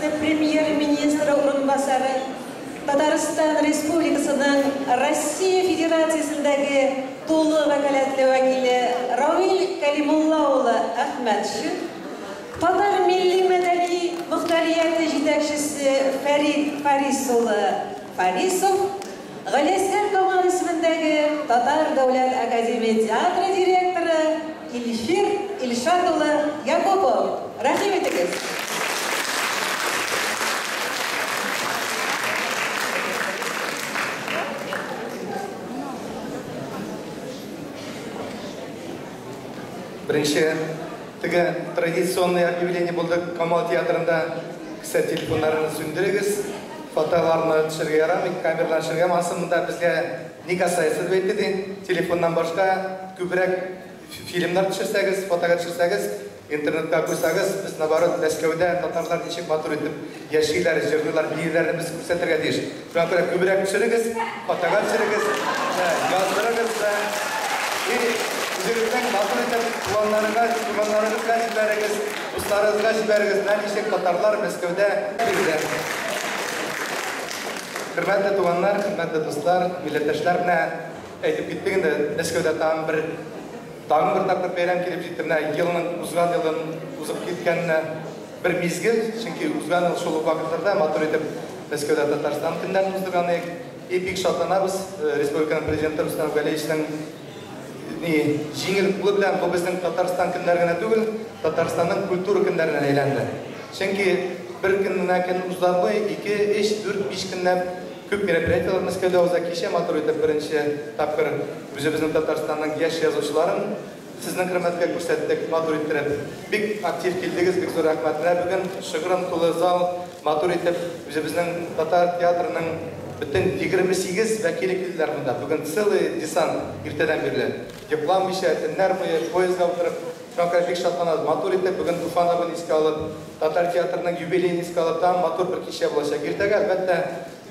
Вице-премьер-министры урынбасары, Татарстан Республикасының Россия Федерациясендәге тулы вәкаләтле вәкиле Равил Кәлимулла улы Әхмәтшин, Татар милли-мәдәни мохтарияте җитәкчесе Фәрит Фарис улы Фарисов, Галиәсгар Камал исемендәге Татар дәүләт академия театры директоры Илфир Илшат улы Якупов. Рәхим итегез! Беренче теге традиционный объявление булды Камал театрында. Кесә телефоннарны сүндерегез, фотоларны төшерергә ярамый, камералар төшерергә монысы монда безгә не касается дип әйтте ди. Телефоннан башка күбрәк фильмнар төшерсәгез, фотога төшерсәгез, интернетка куйсагыз, без наоборот Мәскәүдә татарлар ничек матур итеп яшиләр, җырлыйлар, бииләрне без күрсәтергә тиеш. Шуңа күрә күбрәк төшерегез, фотога төшерегез, яздырыгыз да. И үзегезнең матур итеп туганнарыгыз, туганнарыгызга җибәрегез, дусларыгызга җибәрегез, менә ничек татарлар Мәскәүдә биредә. Хөрмәтле туганнар, хөрмәтле дуслар, милләттәшләр, менә әйтеп киттек инде, Мәскәүдә тагын бер тапкыр бәйрәм килеп җитте. Менә елның узган елын узып киткәненә бер мизгел, чөнки узган ел шул ук вакытларда матур итеп Мәскәүдә Татарстан көннәрен уздырган идек. И бик шатланабыз, республиканың президенты Рөстәм Галиевичның ни җиңел кулы белән бу безнең Татарстан көннәре генә түгел, Татарстанның культура көннәренә әйләнде. Чөнки бер көн генә көн узармый, 2, 3, 4, 5 көнләп күп мероприятиеләр Мәскәүдә уза. Кичә матур итеп беренче тапкыр үзебезнең Татарстанның яшь язучыларын сезнең хөрмәткә күрсәттек, матур иттереп. Бик актив килдегез, бик зур рәхмәт. Менә бүген шыгрым тулы зал, матур итеп үзебезнең татар театрының бөтен 28 вәкиле килделәр монда. Бүген целый десант иртәдән бирле. Йокламыйча, төннәр буе поездга утырып, шуңа күрә бик шатланабыз. Матур итеп бүген Туфан абыйны искә алып, татар театрының юбилеен искә алып, тагын матур бер кичә булачак. Иртәгә, әлбәттә,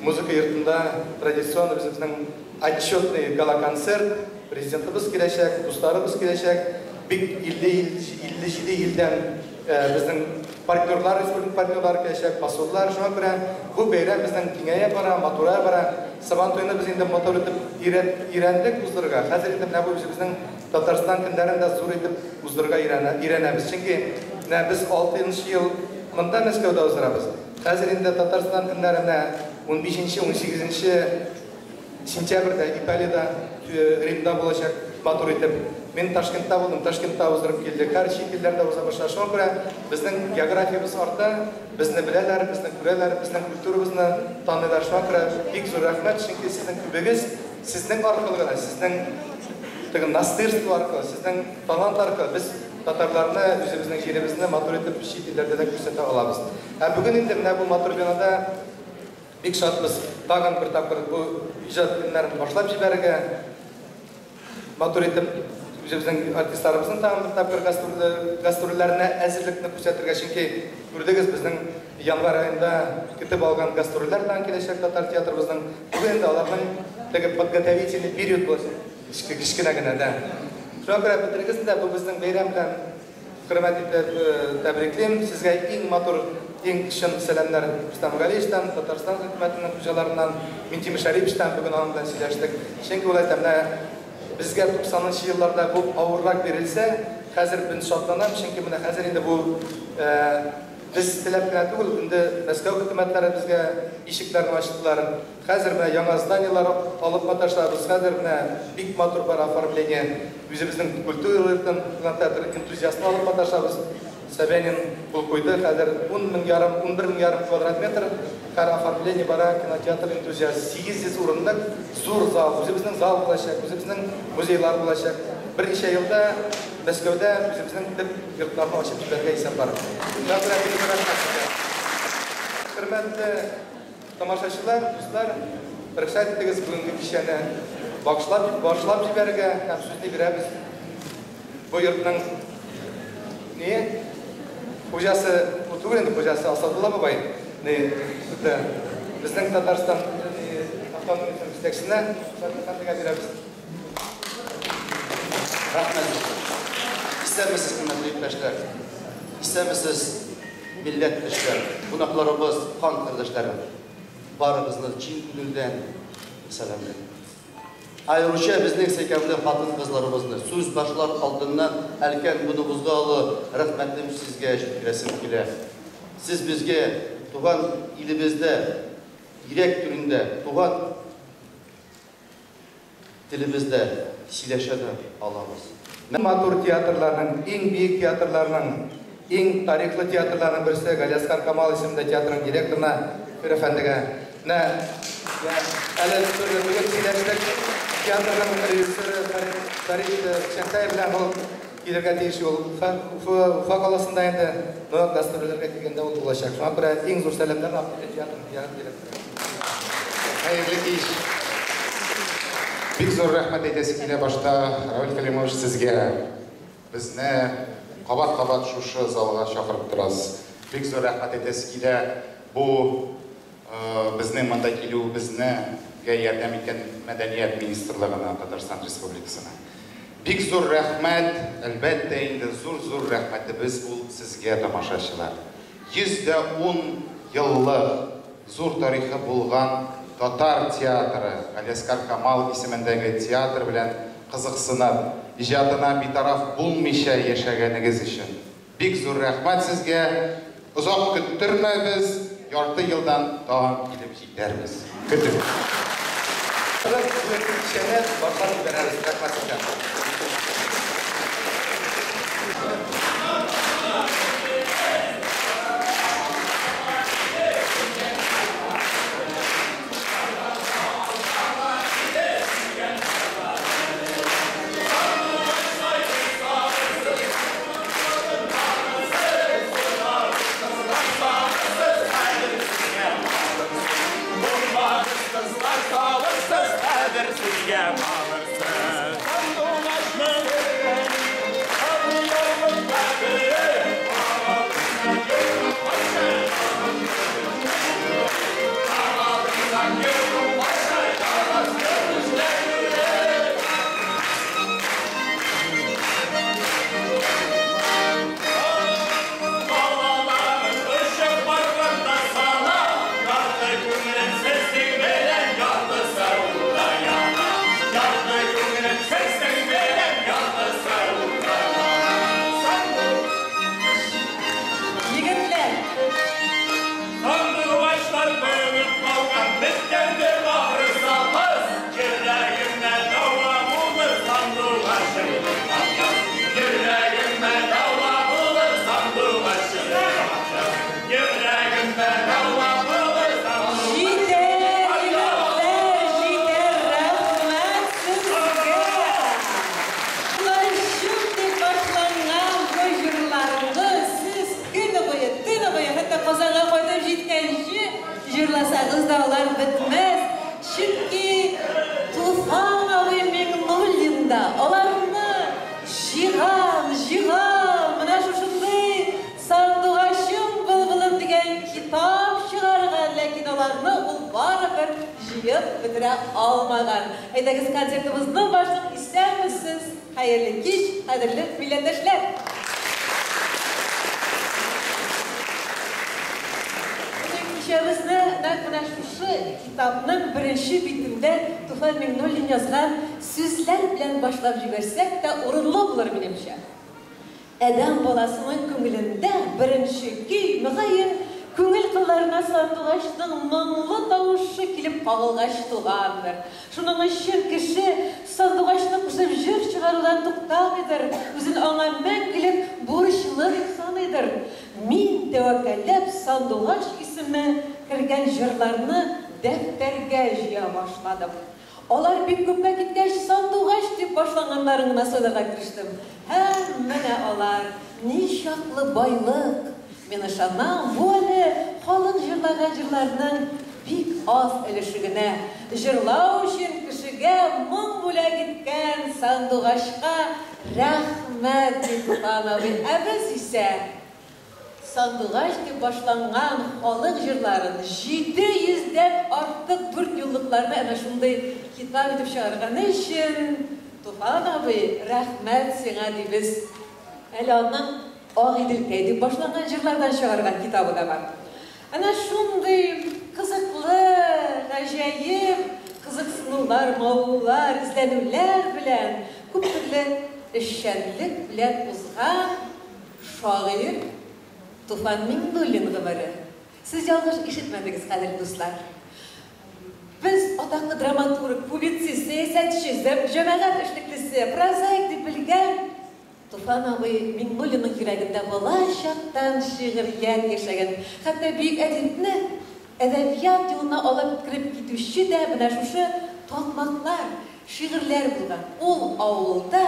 музыка йортында традицион үзебезнең отчетный гала-концерт, президентыбыз киләчәк, дусларыбыз киләчәк. Бик 57 илдән безнең партнерлар, республика партнерлары киләчәк, посоллар. Шуңа күрә бу бәйрәм безнең киңәя бара, матурая бара. Сабан туйны без инде матур итеп өйрәндек уздырырга. Хәзер инде менә бу үзебезнең Татарстан көннәрен дә зур итеп уздырырга өйрәнәбез. Чөнки менә без 6 ел монда Мәскәүдә уздырабыз. Хәзер инде Татарстан көннәре менә 15-18 сентябрьдә Италиядә, Римда булачак матур итеп. Мин Ташкентта булдым, Ташкентта уздырып килдек. Һәр чит илләрдә уза башлады. Шуңа күрә безнең географиябез арта, безне беләләр, безне күрәләр, безнең культурабызны таныйлар. Шуңа күрә бик зур рәхмәт, чөнки сезнең күбегез сезнең аркылы гына, сезнең теге настырство аркылы, сезнең талант аркылы без татарларны, үзебезнең җиребезне матур итеп чит илләрдә дә күрсәтә алабыз. Ә бүген инде менә бу матур бинада бик шатбыз. Тагын бер тапкыр бу иҗат көннәрен башлап җибәрергә, матур итеп үзебезнең артистларыбызның тагын бер тапкыр гастрольләренә әзерлекне күрсәтергә, чөнки күрдегез, безнең январь аенда көтеп алган гастрольләр тагын киләчәк татар театрыбызның. Бүген инде аларның теге подготовительный период булачак, кечкенә генә дә. Шуңа күрә бетерегез дә бу безнең бәйрәм белән хөрмәт итеп тәбриклим. Сезгә иң матур, иң чын сәламнәр Рөстәм Галиевичтан, Татарстан хөкүмәтенең хуҗаларыннан, Минтимер Шәриповичтан бүген аның белән сөйләштек. Чөнки ул әйтә, менә безгә 90 елларда бу авыррак бирелсә, хәзер мин шатланам, чөнки менә хәзер инде бу без теләп кенә түгел, инде Мәскәү хөкүмәтләре безгә ишекләрне ачтылар. Хәзер менә яңа зданиелар алып маташабыз. Хәзер менә бик матур бар оформление. Үзебезнең культура йортын, кинотеатр энтузиастын алып маташабыз. Собянин кул куйды. Хәзер 10 мең ярым, 11 мең ярым квадрат метр һәр оформление бара кинотеатр энтузиаст. 800 урынлык зур зал, үзебезнең зал булачак, үзебезнең музейлар булачак. Берничә елда Мәскәүдә үзебезнең төп йортларны ачып җибәрергә исәп бар. Хөрмәтле тамашачылар, дуслар, рөхсәт итегез бүгенге кичәне башлап җибәрергә һәм сүзне бирәбез. Бу йортның ни хуҗасы, бу түгел инде хуҗасы Асадулла бабай, ни безнең Татарстан автономиясенең җитәкчесенә Шәфикъ бирәбез. Рәхмәт. Исәнмесез, хөрмәтле иптәшләр. Исәнмесез, Милләттәшләр, кунакларыбыз, кан кардәшләрем, барыгызны чын күңелдән сәламлим. Аеруча безнең сөйкемле хатын-кызларыбызны сүз башлар алдыннан өлкән буыныбызга олы рәхмәтем сезгә җиткерәсем килә. Сез безгә туган илебездә, йөрәк түрендә, туган телебездә сөйләшә дә алабыз. Матур театрларның, иң бөек театрларның, иң тарихлы театрларның берсе Галиәсгар Камал исемендә театрның директорына Фәнир әфәндегә. Менә әле бүген сөйләштек. Театрның режиссеры Фәрит Бикчәнтәев белән ул килергә тиеш, ул Уфа каласында инде, но гастрольләргә килгәндә ул булачак. Шуңа күрә иң зур сәламнәр театрның директоры. Хәерле кич. Бик зур рәхмәт әйтәсе килә башта, Равил Калимович, сезгә. Безне кабат-кабат шушы залга чакырып торасыз. Бик зур рәхмәт әйтәсе килә бу безнең монда килүебезне ярдәм иткән Мәдәният министрлыгына, Татарстан Республикасына. Бик зур рәхмәт, әлбәттә инде зур-зур рәхмәтебез ул сезгә, тамашачылар. 110 еллык зур тарихы булган татар театры, Галиәсгар Камал исемендәге театр белән кызыксынып, иҗатына битараф булмыйча яшәгәнегез өчен. Бик зур рәхмәт сезгә. Озак көттермәбез, ярты елдан тагын килеп җитәрбез. Көтегез. Кичәне башлап җибәрәбез. Рәхмәт сезгә. Егетләр, Сандугачлар бөгеп калган беткәндер ахрысы. Йөрәгемә дәва булыр сандугачым Йөрәгемә дәва булыр сандугачым Йөрәгемә дәва булыр сандугачым җитәр, егетләр, җитәр, рәхмәт сезгә. Шулай дип башланган бу җырларны сез көне буе, төне буе, хәтта Казанга кайтып җиткәнче җырласагыз да алар бетмәс. Чөнки Туфан абый Миңнуллин да аларны җыйган, җыйган, менә шушындый Сандугачым былбылым дигән китап чыгарган, ләкин аларны ул барыбер җыеп бетерә алмаган. Әйдәгез, концертыбызны башлык. Исәнмесез, хәерле кич, кадерле милләттәшләр. Бүген кичәбезне нәкъ менә шушы китапның беренче битендә Туфан Миңнуллин язган сүзләр белән башлап җибәрсәк тә урынлы булыр минемчә. Адәм баласының күңелендә беренче көй, мөгаен, күңел кылларына сандугачның моңлы тавышы килеп кагылгач тугандыр. Шуның өчен кеше сандугачны кушып җыр чыгарудан туктамыйдыр, үзен аңа мәңгелек бурычлы дип саныйдыр. Мин тәвәккәлләп сандугач исеме кергән җырларны дәфтәргә җыя башладым. Алар бик күпкә киткәч, сандугач дип башланганнарын гына сайларга керештем. Һәм менә алар, ничаклы байлык. Мин ышанам, бу әле халык җырлаган җырларның бик аз өлеше генә. Җырлау өчен кешегә моң бүләк иткән сандугачка рәхмәт, ди Туфан абый. Ә без исә сандугач дип башланган халык җырларын 700дән артык дүрт юллыкларны әнә шундый китап итеп чыгарганы өчен, Туфан абый, рәхмәт сиңа дибез. Әле аның Агыйделкәй дип башланган җырлардан чыгарган китабы да бар. Әнә шундый кызыклы, гаҗәеп кызыксынулар, мавыгулар, эзләнүләр белән, күп төрле эшчәнлек белән узган шагыйрь Туфан Миңнуллин гомере. Сез ялгыш ишетмәдегез, кадерле дуслар. Без атаклы драматург, публицист, сәясәтче, җәмәгать эшлеклесе, прозаик дип белгән Туфан абый Миңнуллинның йөрәгендә бала чактан шигърият яшәгән. Хәтта бөек әдипне әдәбият юлына алып кереп китүче дә менә шушы такмаклар, шигырьләр булган. Ул авылда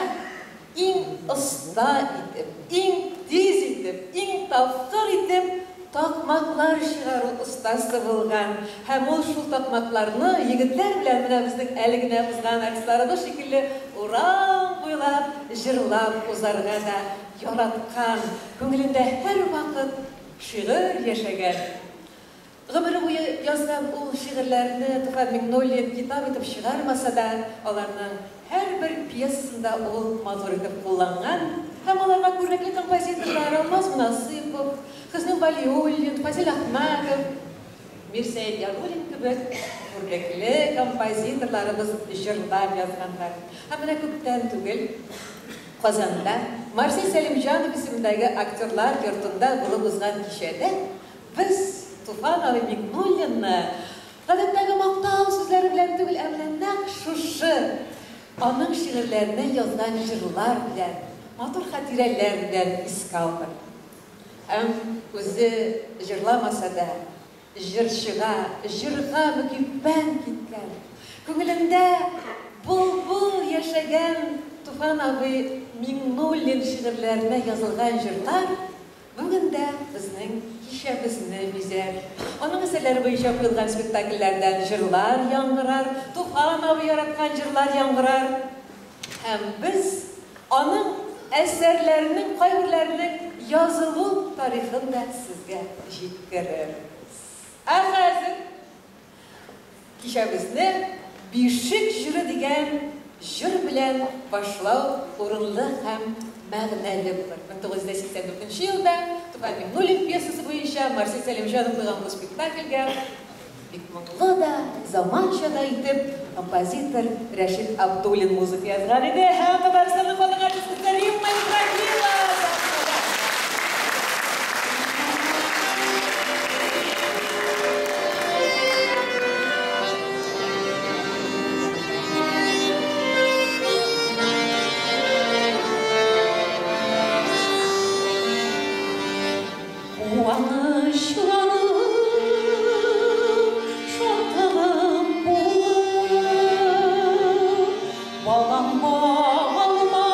иң оста итеп, иң тиз итеп, иң тапкыр итеп такмаклар чыгару остасы булган. Һәм ул шул такмакларны егетләр белән менә безнең әле генә узган артистларыбыз шикелле урам буйлап җырлап узарга да яраткан, күңелендә һәрвакыт шигырь яшәгән. Гомере буе язган ул шигырьләрне Туфан Миңнуллин китап итеп чыгармаса да, аларның һәрбер пьесасында ул матур итеп кулланган һәм аларга күренекле композиторлар Алмаз Монасыйпов, Хөсни Вәлиуллин, Фазил Әхмәтов, Мирсәет Яруллин кебек күренекле композиторларыбыз җырлар язганнар. Һәм менә күптән түгел Казанда Марсель Сәлимҗанов исемендәге актерлар йортында булып узган кичәдә без Туфан абый Миңнуллинны гадәттәге мактау сүзләре белән түгел, ә менә нәкъ шушы аның шигырьләренә язган җырлар белән, матур хатирәләр белән искә алдык. Һәм үзе җырламаса да, җырчыга, җырга мөкиббән киткән, күңелендә былбыл яшәгән Туфан абый Миңнуллин шигырьләренә язылган җырлар бүген дә безнең кичәбезне бизәр. Аның әсәрләре буенча куелган спектакльләрдән җырлар яңгырар, Туфан абый яраткан җырлар яңгырар. Һәм без аның әсәрләренең кайберләренең язылу тарихын да сезгә җиткерербез. Ә хәзер кичәбезне Бишек җыры дигән җыр белән башлау урынлы һәм мәгънәле булыр. 1984 елда Туфан Миңнуллин пьесасы буенча Марсель Сәлимҗанов куйган бу спектакльгә бик моңлы да, заманча да итеп композитор Рәшит Абдуллин музыка язган иде һәм Татарстанның халык артисткасы Римма Ибраһимова сәхнәдә. Куанычларым, шатлыгым булып, балам алма,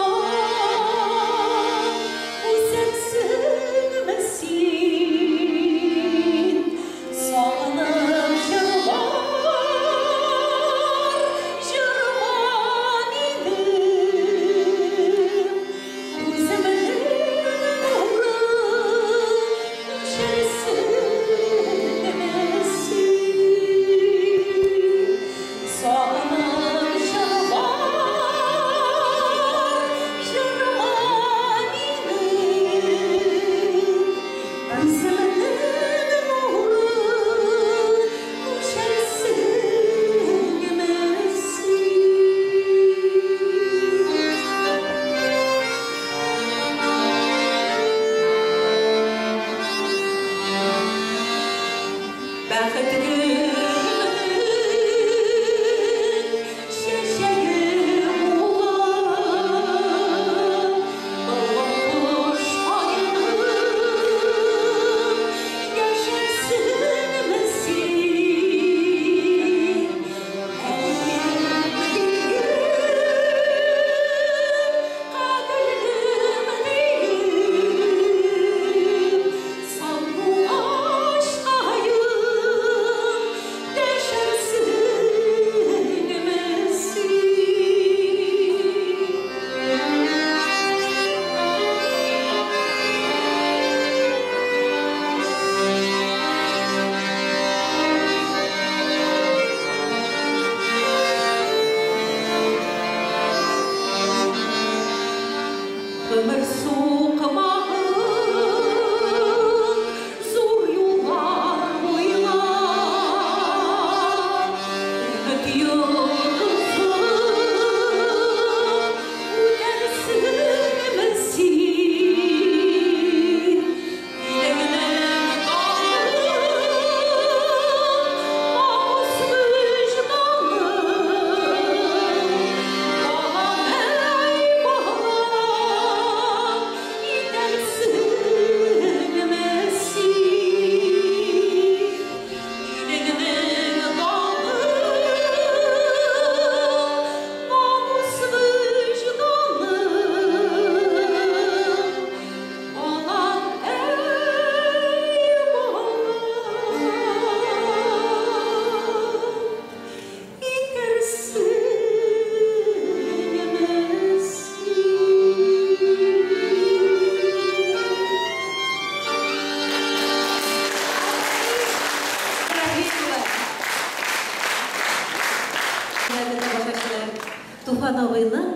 үсәрсеңме син? Сагынып җырлар, җырла минем, күземнең нуры, күчәрсеңме син? Сагынып җырлар, җырла минем, күземнең нуры, күчәрсеңме син? Бәхет гөленең чәчәге булып, былбыл кош аеның яшәрсеңме син? Әнием диеп, кадерлем диеп, сандугачкаем Туфан абыйның,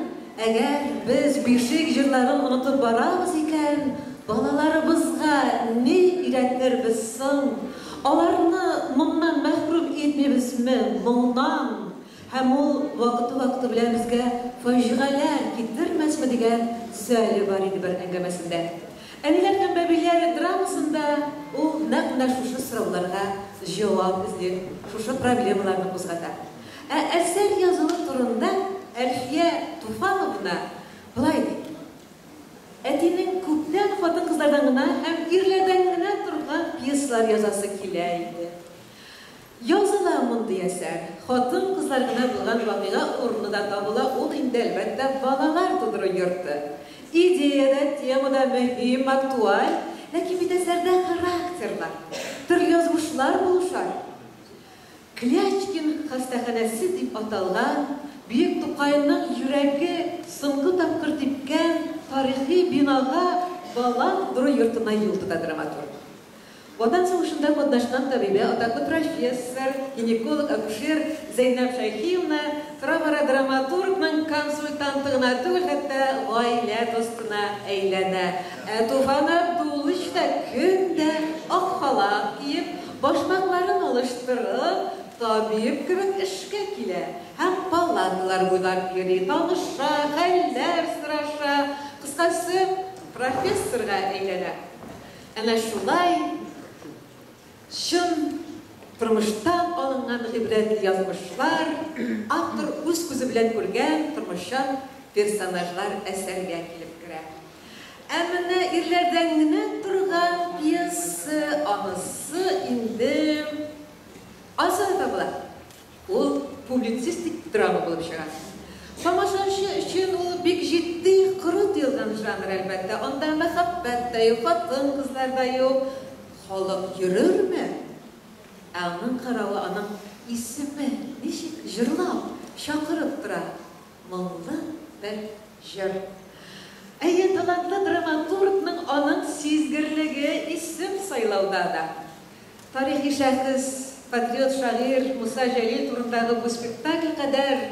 әгәр без бишек җырларын онытып барабыз икән, балаларыбызга ни өйрәтербез соң? Аларны моңнан мәхрүм итмибезме, моңнан? Һәм ул вакыты-вакыты белән безгә фаҗигаләр китермәсме дигән сөале бар иде бер әңгәмәсендә. Әниләр һәм бәбиләр драмасында ул нәкъ менә шушы сорауларга җавап эзли, шушы проблемаларны кузгата. Ә әсәр язылу турында Әлфия Туфановна болай ди, Әтинең күптән хатын-кызлардан гына һәм ирләрдән генә торган пьесалар язасы килә иде. Языла мондый әсәр. Хатын-кызлар гына булган вакыйга урыны да табыла, ул инде, әлбәттә, балалар тудыру йорты. Идея дә, тема да мөһим, актуаль, ләкин бит әсәрдә характерлар, төрле язмышлар булу шарт. Клячкин хастаханәсе дип аталган, бөек Тукайның йөрәге соңгы тапкыр типкән тарихи бинага бала тудыру йортына юл тота драматург. Ватан сугышында катнашкан табибә, атаклы профессор, гинеколог-акушер Зәйнәб Шәйхиевна тора-бара драматургның консультанты гына түгел, хәтта гаилә дустына әйләнә. Ә Туфан Абдуллович та көн дә ак халат киеп, башмакларын алыштырып, табиб кебек эшкә килә һәм палаталар буйлап йөри, таныша, хәлләр сораша, кыскасы, профессорга әйләнә. Әнә шулай чын тормыштан алынган гыйбрәтле язмышлар, автор үз күзе белән күргән тормышчан персонажлар әсәргә килеп керә. Ә менә ирләрдән генә торган пьеса, анысы инде анысы да табыла. Ул публицистик драма булып чыга. Тамашачы өчен ул бик җитди, коры тоелган жанр, әлбәттә. Анда мәхәббәт тә юк, хатын-кызлар да юк. Халык йөрерме? Ә аның каравы, аның исеме ничек җырлап, чакырып тора. Моңлы бер җыр. Әйе, талантлы драматургның аның сизгерлеге исем сайлауда да. Тарихи шәхес, патриот шагыйрь Муса Җәлил турындагы бу спектакль кадәр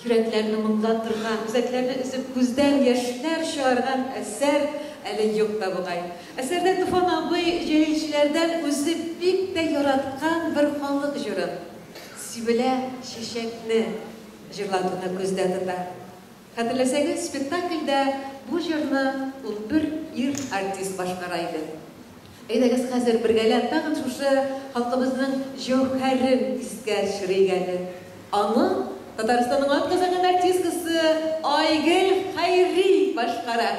йөрәкләрне моңландырган, үзәкләрне өзеп күздән яшьләр чыгарган әсәр әле юк та бугай. Әсәрдә Туфан абый җәлилчеләрдән үзе бик тә яраткан бер халык җырын, Сибелә чәчәкне җырлатуны күздә тота. Хәтерләсәгез, спектакльдә бу җырны 11 ир артист башкара иде. Әйдәгез хәзер бергәләп тагын шушы халкыбызның җәүһәрен искә төшерик әле. Аны Татарстанның атказанган артисткасы Айгөл Хәйри башкара.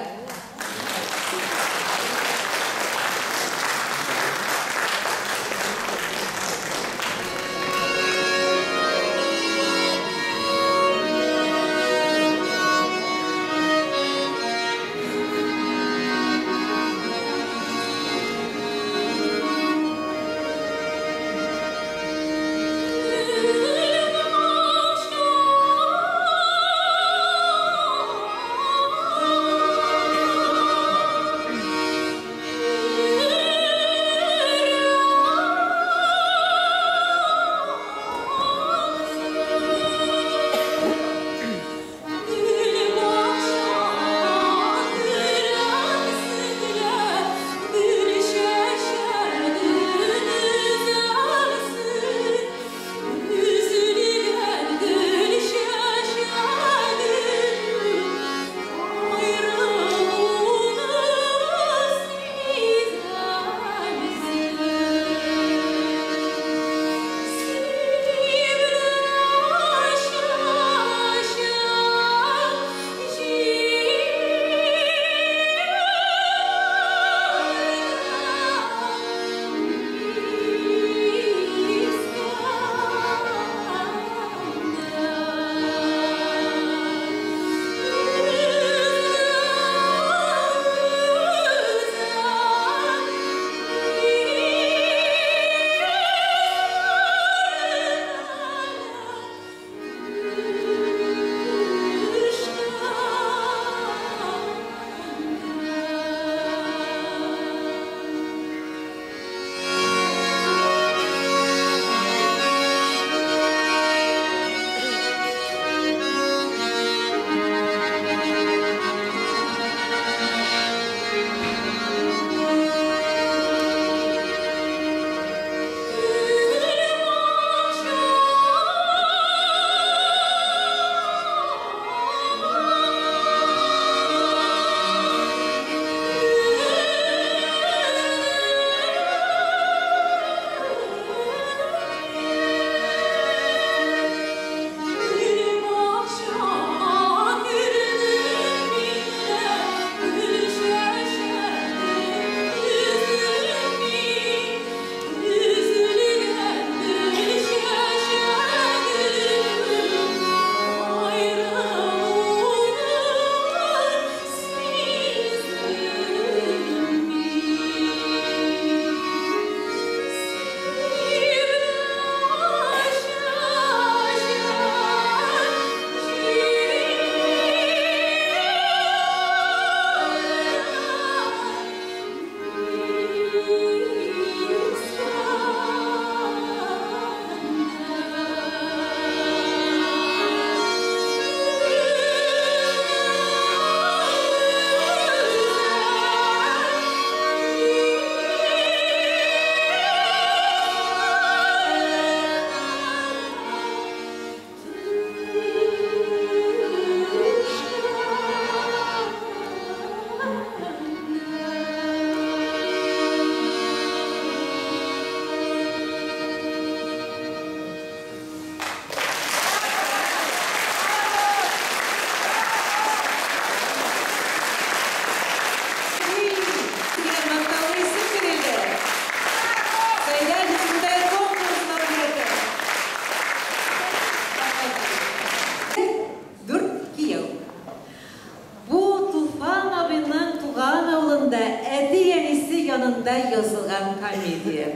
комедия.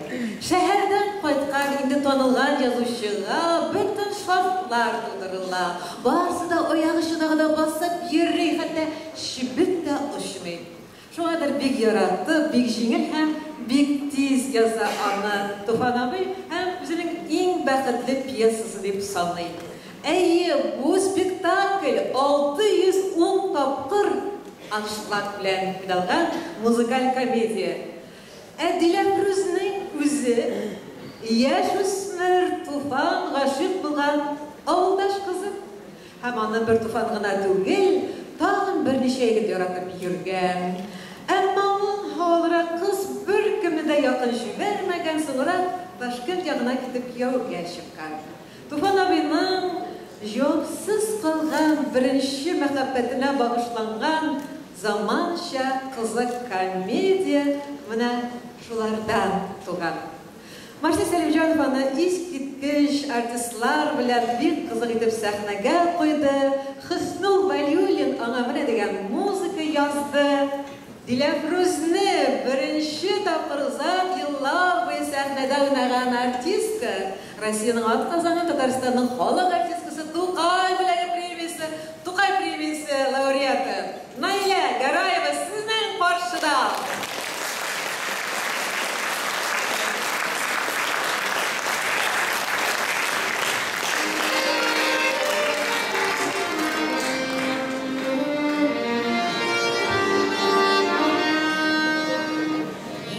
Шәһәрдән кайткан инде танылган язучыга бөтен шартлар тудырыла. Барысы да аяк очына гына басып йөри, хәтта чебен дә очмый. Шуңадыр бик яратып, бик җиңел һәм бик тиз яза аны Туфан абый һәм үзенең иң бәхетле пьесасы дип саный. Әйе, бу спектакль 610 тапкыр аншлаг белән уйналган музыкаль комедия. Ә Диләфрүзнең үзе яшүсмер Туфан гашыйк булган авылдаш кызы. Һәм аны бер Туфан гына түгел, тагын берничә егет яратып йөргән. Әмма ул һавалырак кыз беркемне дә якын җибәрмәгән, соңрак Ташкент ягына китеп кияүгә чыккан. Туфан абыйның җавапсыз калган беренче мәхәббәтенә багышланган заманча кызык комедия менә шулардан туган. Марсель Сәлимҗанов аны искиткеч артистлар белән бик кызык итеп сәхнәгә куйды. Хөснул Вәлиуллин аңа менә дигән музыка язды. Диләфрүзне беренче тапкыр озак еллар буе сәхнәдә уйнаган артистка, Россиянең атказанган Татарстанның халык артисткасы, Тукай бүләге премиясе, Тукай премиясе лауреаты Наилә Гараева сезнең каршыда.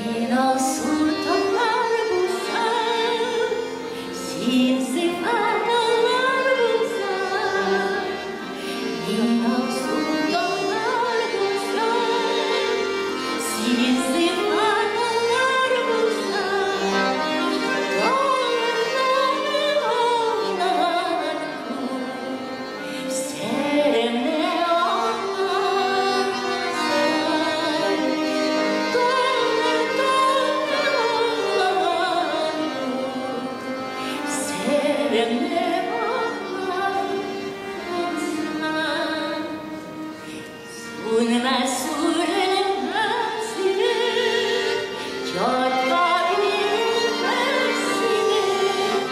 Мин алсу таулар булсам, син зифа таллар булсаң. Мин алсу таулар булсам, син зифа таллар булсаң. Талларны уйнаган күк, серемне аңлатсаң. Талларны уйнаган күк, серемне аңлатсаң. Сүнмәс сүрелмәс ирек, ятка бирелмәс ирек.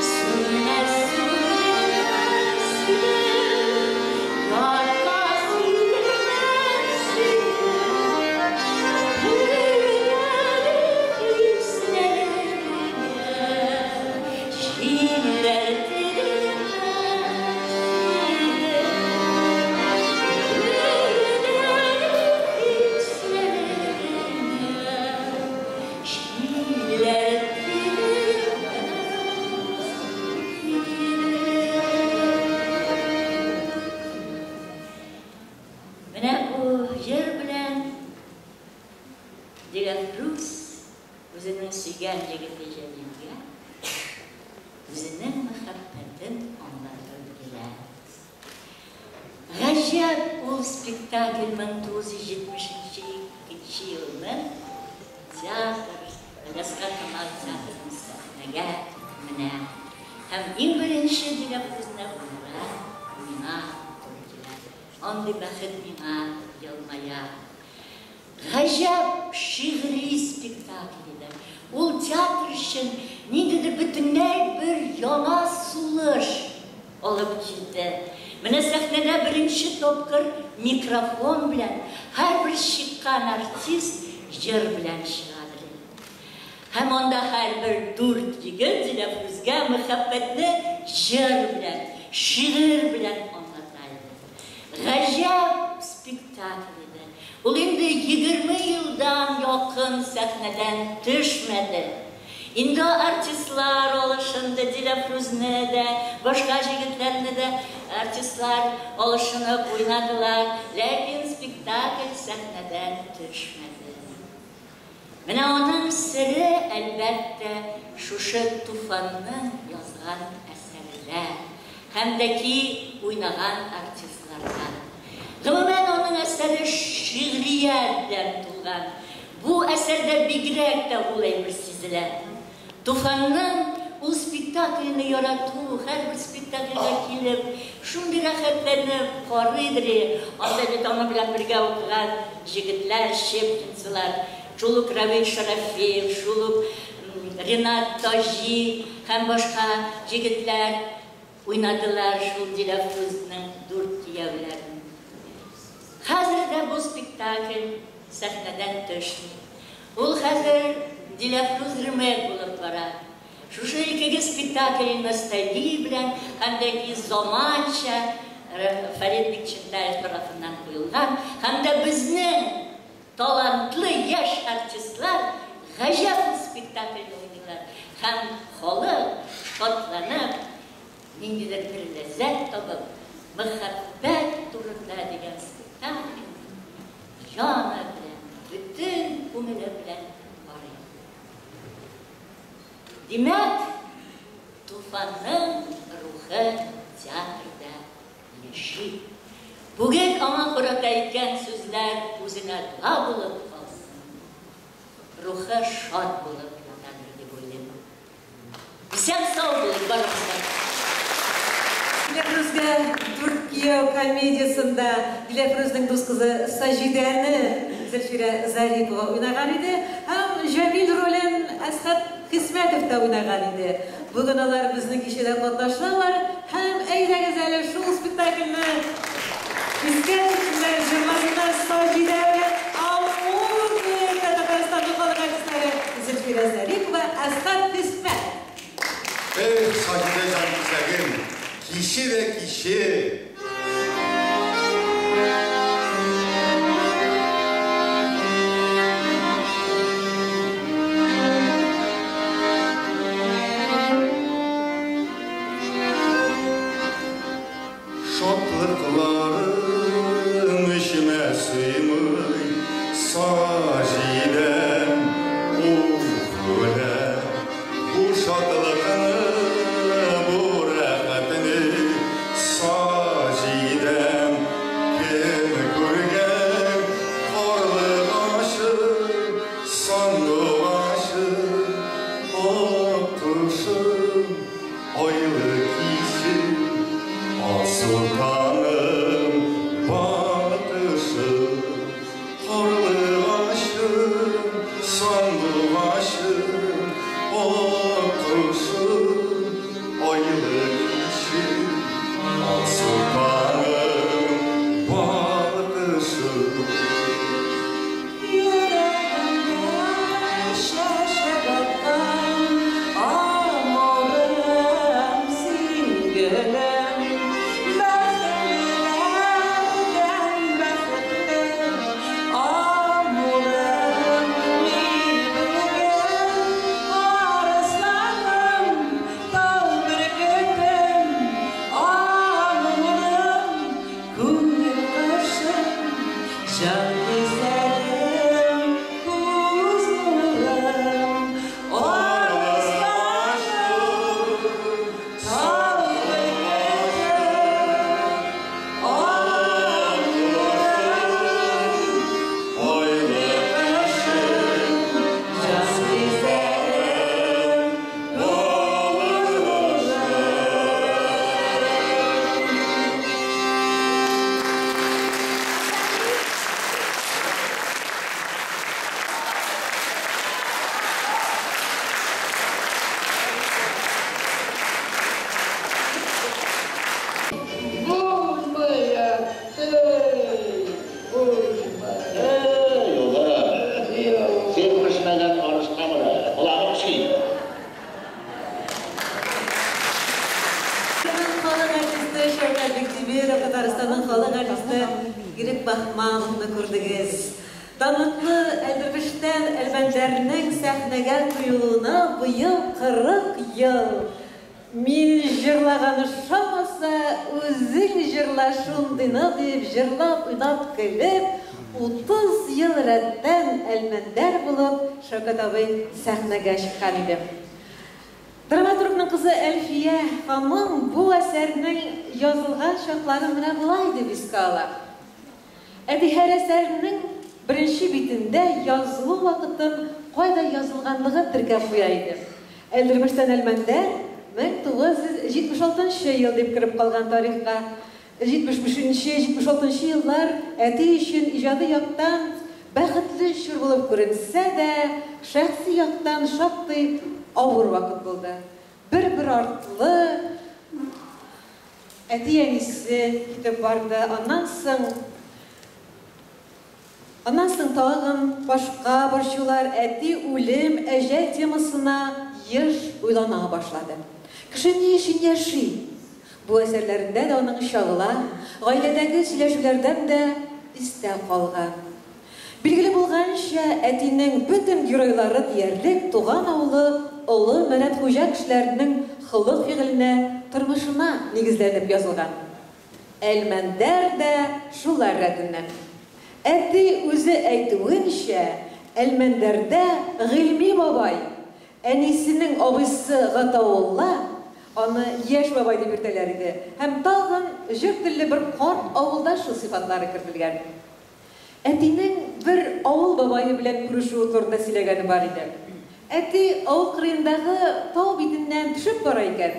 Сүнмәс сүрелмәс ирек, ятка бирелмәс ирек. Бөреләре хисләреңә, җилләр тирбәтмәс ирек. Бөреләре хисләреңә, җилләр тирбәтмәс ирек. Менә бу җыр белән Диләфрүз үзенең сөйгән егете Җәлилгә үзенең мәхәббәтен аңлатып бирә. Гаҗәп ул спектакль 1972 елны театр, Галиәсгар Камал театрының сәхнәгә менә. Һәм иң беренче Диләфрүзне уйнарга миңа туры килә. Андый бәхет миңа елмая. Гаҗәп шигъри спектакль иде. Ул театр өчен ниндидер бөтенләй бер яңа сулыш алып килде. Менә сәхнәдә беренче тапкыр микрофон белән һәрбер чыккан артист җыр белән чыгадыр. Һәм анда һәрбер дүрт егет Диләфрүзгә мәхәббәтне җыр белән, шигырь белән аңлата иде. Гаҗәп спектакль иде. Ул инде 20 елдан якын сәхнәдән төшмәде. Инде артистлар алышынды, Диләфрүзне дә, башка егетләрне дә артистлар алышынып уйнадылар, ләкин спектакль сәхнәдән төшмәде. Менә аның сере, әлбәттә, шушы Туфанның язган әсәрендә һәм дә ки уйнаган артистларда. Гомумән, аның әсәре шигърият белән тулган. Бу әсәрдә бигрәк тә ул әйбер сизелә. Туфанның ул спектакльне ярату, һәрбер спектакльгә килеп, шундый рәхәтләнеп карыйдыр. Анда бит аның белән бергә укыган егетләр, щепкинцылар, шул ук Равил Шарафиев, шул ук Ренат Таҗи һәм башка җегетләр уйнадылар шул Диләфрүзнең дүрт кияүләрен. Хәзер дә бу спектакль сәхнәдән төшми. Ул хәзер Диләфрүз ремейк булып бара. Шушы икеге спектакль ностальгия белән һәм дә ки заманча Фәрит Бикчәнтаев тарафыннан куелган һәм дә безнең талантлы яшь артистлар гаҗәп спектакльне уйныйлар һәм халык шатланып, ниндидер бер ләззәт табып, Мәхәббәт турында дигән спектакльне җаны белән, бөтен күңеле белән карый. Димәк, Туфанның рухы театрда яши. Бүген аңа карата әйткән сүзләр үзенә дога булып калсын. Рухы шат булып ятадыр дип уйлыйм. Исән-сау булыйк барыбыз да. Диләфрүзгә дүрт кияү комедиясендә Диләфрүзнең дус кызы Саҗидәне Зөлфирә Зарипова уйнаган иде һәм Җәмил ролен Әсхәт Хисмәтов та уйнаган иде. Бүген алар безнең кичәдә катнашалар һәм әйдәгез әле шул спектакльне искә төшерсеннәр, җырласыннар Саҗидә белән Амур дуэты Татарстанның халык артистлары Зөлфирә Зарипова, Әсхәт Хисмәтов. Эх, Саҗидә җанкисәгем, киче дә киче! Шатлыкларым эчемә сыймый, Саҗидәм, ух, үләм. Бу шатлыкны, бу рәхәтне, Саҗидәм, кем күргән? Карлыгачым, сандугачым, аккошым, айлы кичем, Асылтаным, балкышым, карлыгачым, сандугачым, аккошым, айлы кичем, Асылтаным, балкышым. Йөрәгемдә чәчәк аткан амурым син, гөлем. Бәхетлеләрдән бәхетле амурым мин бүген. Арысланым, тау бөркетем, амурым, күңел кошым, җан гүзәлем, күз нурым. Арысланым, тау бөркетем, амурым, Айлы кошым, җан гүзәлем, күз нурым. Булмая, эй, булмая. Эй, улым, син пешмәгән арыш камыры, колагың чи. Татарстанның халык артисты Шәүкәт Биктимиров, Татарстанның халык артисты Ирек Баһмановны күрдегез. Данлыклы Әлдермештән Әлмәндәрнең сәхнәгә куелуына быел 40 ел. Мин җырлаган ошамаса, үзең җырла шундыйны дип җырлап, уйнап, көлеп, 30 ел рәттән Әлмәндәр булып Шәүкәт абый сәхнәгә чыккан иде. Драматургның кызы Әлфия ханым бу әсәрнең язылган чакларын менә болай дип искә ала. Әти һәр әсәрнең беренче битендә язылу вакытын, кайда язылганлыгын теркәп куя иде. Әлдермештән Әлмәндәр 1976 ел дип кереп калган тарихка. 75-76 еллар әти өчен иҗади яктан бәхетле чор булып күренсә дә, шәхси яктан шактый авыр вакыт булды. Бер-бер артлы әти-әнисе китеп барды. Аннан соң Аннан соң тагын башка борчулар, әти үлем, әҗәл темасына еш уйлана башлады. Кеше ни өчен яши? Бу әсәрләрендә дә аның чагыла, гаиләдәге сөйләшүләрдән дә истә калган. Билгеле булганча, әтинең бөтен геройлары диярлек туган авылы Олы Мәрәтхуҗа кешеләренең холык-фигыленә, тормышына нигезләнеп язылган. Әлмәндәр дә шулар рәтеннән. Әти үзе әйтүенчә, Әлмәндәрдә Гыйльми бабай, әнисенең абыйсы Гатаулла, аны яшь бабай дип йөртәләр иде, һәм тагын җор телле бер карт авылдашы сыйфатлары кертелгән. Әтинең бер авыл бабае белән күрешүе турында сөйләгәне бар иде. Әти авыл кырыендагы тау битеннән төшеп бара икән.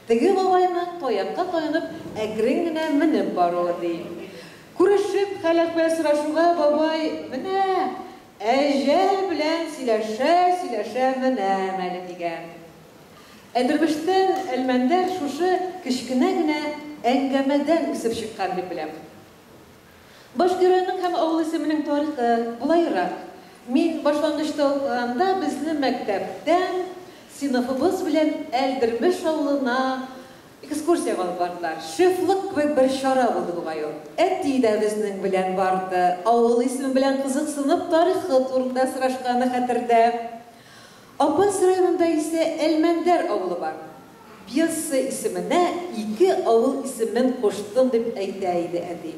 Теге бабайның таякка таянып әкрен генә менеп баруы, ди. Күрешеп, хәл-әхвәл сорашуга бабай, Менә, әҗәл белән сөйләшә-сөйләшә менәм әле, дигән. Әлдермештән Әлмәндәр шушы кечкенә генә әңгәмәдән үсеп чыккан дип беләм. Баш геройның һәм авыл исеменең тарихы болайрак. Мин башлангычта укыганда безне мәктәптән сыйныфыбыз белән Әлдермеш авылына экскурсиягә алып бардылар. Шефлык кебек бер чара булды бугай ул. Әти дә безнең белән барды. Авыл исеме белән кызыксынып, тарихы турында сорашканы хәтердә. Апас районында исә Әлмәндәр авылы бар. Пьеса исеменә ике авыл исемен куштым дип әйтә иде әти.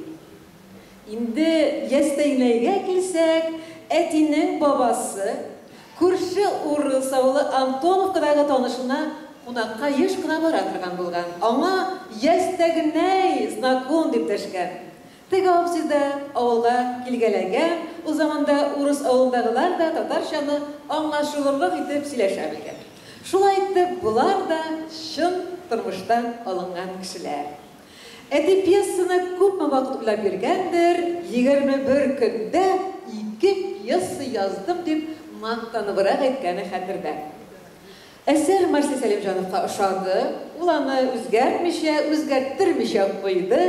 Инде Ястәйнәйгә килсәк, әтинең бабасы күрше урыс авылы Антоновкадагы танышына кунакка еш кына бара торган булган. Аңа Ястәгнәй, знаком дип дәшкән. Теге абзый да авылга килгәләгән, ул заманда урыс авылындагылар да татарчаны аңлашылырлык итеп сөйләшә белгән. Шулай итеп, болар да чын тормыштан алынган кешеләр. Әти пьесаны күпме вакыт уйлап йөргәндер, 21 көндә ике пьеса яздым дип мактаныбрак әйткәне хәтердә. Әсәр Марсель Сәлимҗановка ошады, ул аны үзгәртмичә, үзгәрттермичә куйды.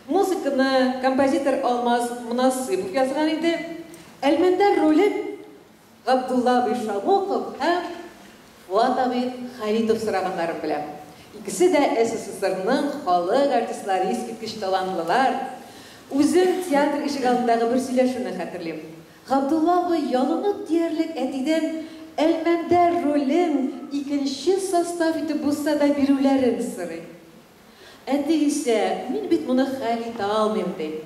Музыканы композитор Алмаз Монасыйпов язган иде. Әлмәндәр ролен Габдулла абый Шамуков һәм Фуат абый Халитов сораганнарын беләм. Икесе дә СССРның халык артистлары, искиткеч талантлылар. Үзем театр ишегалдындагы бер сөйләшүне хәтерлим. Габдулла абый ялынып диярлек әтидән Әлмәндәр ролен икенче состав итеп булса да бирүләрен сорый. Әти исә, Мин бит моны хәл итә алмыйм, ди.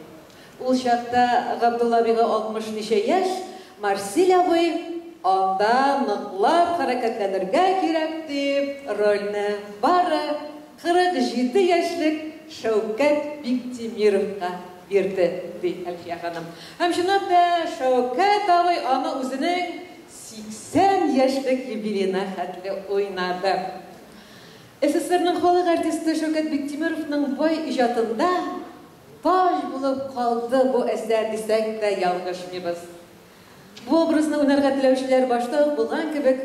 Ул чакта Габдулла абыйга 60 ничә яшь, Марсель абый, Анда ныклап хәрәкәтләнергә кирәк, дип, рольне бары 47 яшьлек Шәүкәт Биктимировка бирде, ди Әлфия ханым. Һәм чынлап та, Шәүкәт абый аны үзенең 80 яшьлек юбилеена хәтле уйнады. СССРның халык артисты Шәүкәт Биктимеровның бай иҗатында таҗ булып калды бу әсәр дисәк тә ялгышмыйбыз. Бу образны уйнарга теләүчеләр башта ук булган кебек,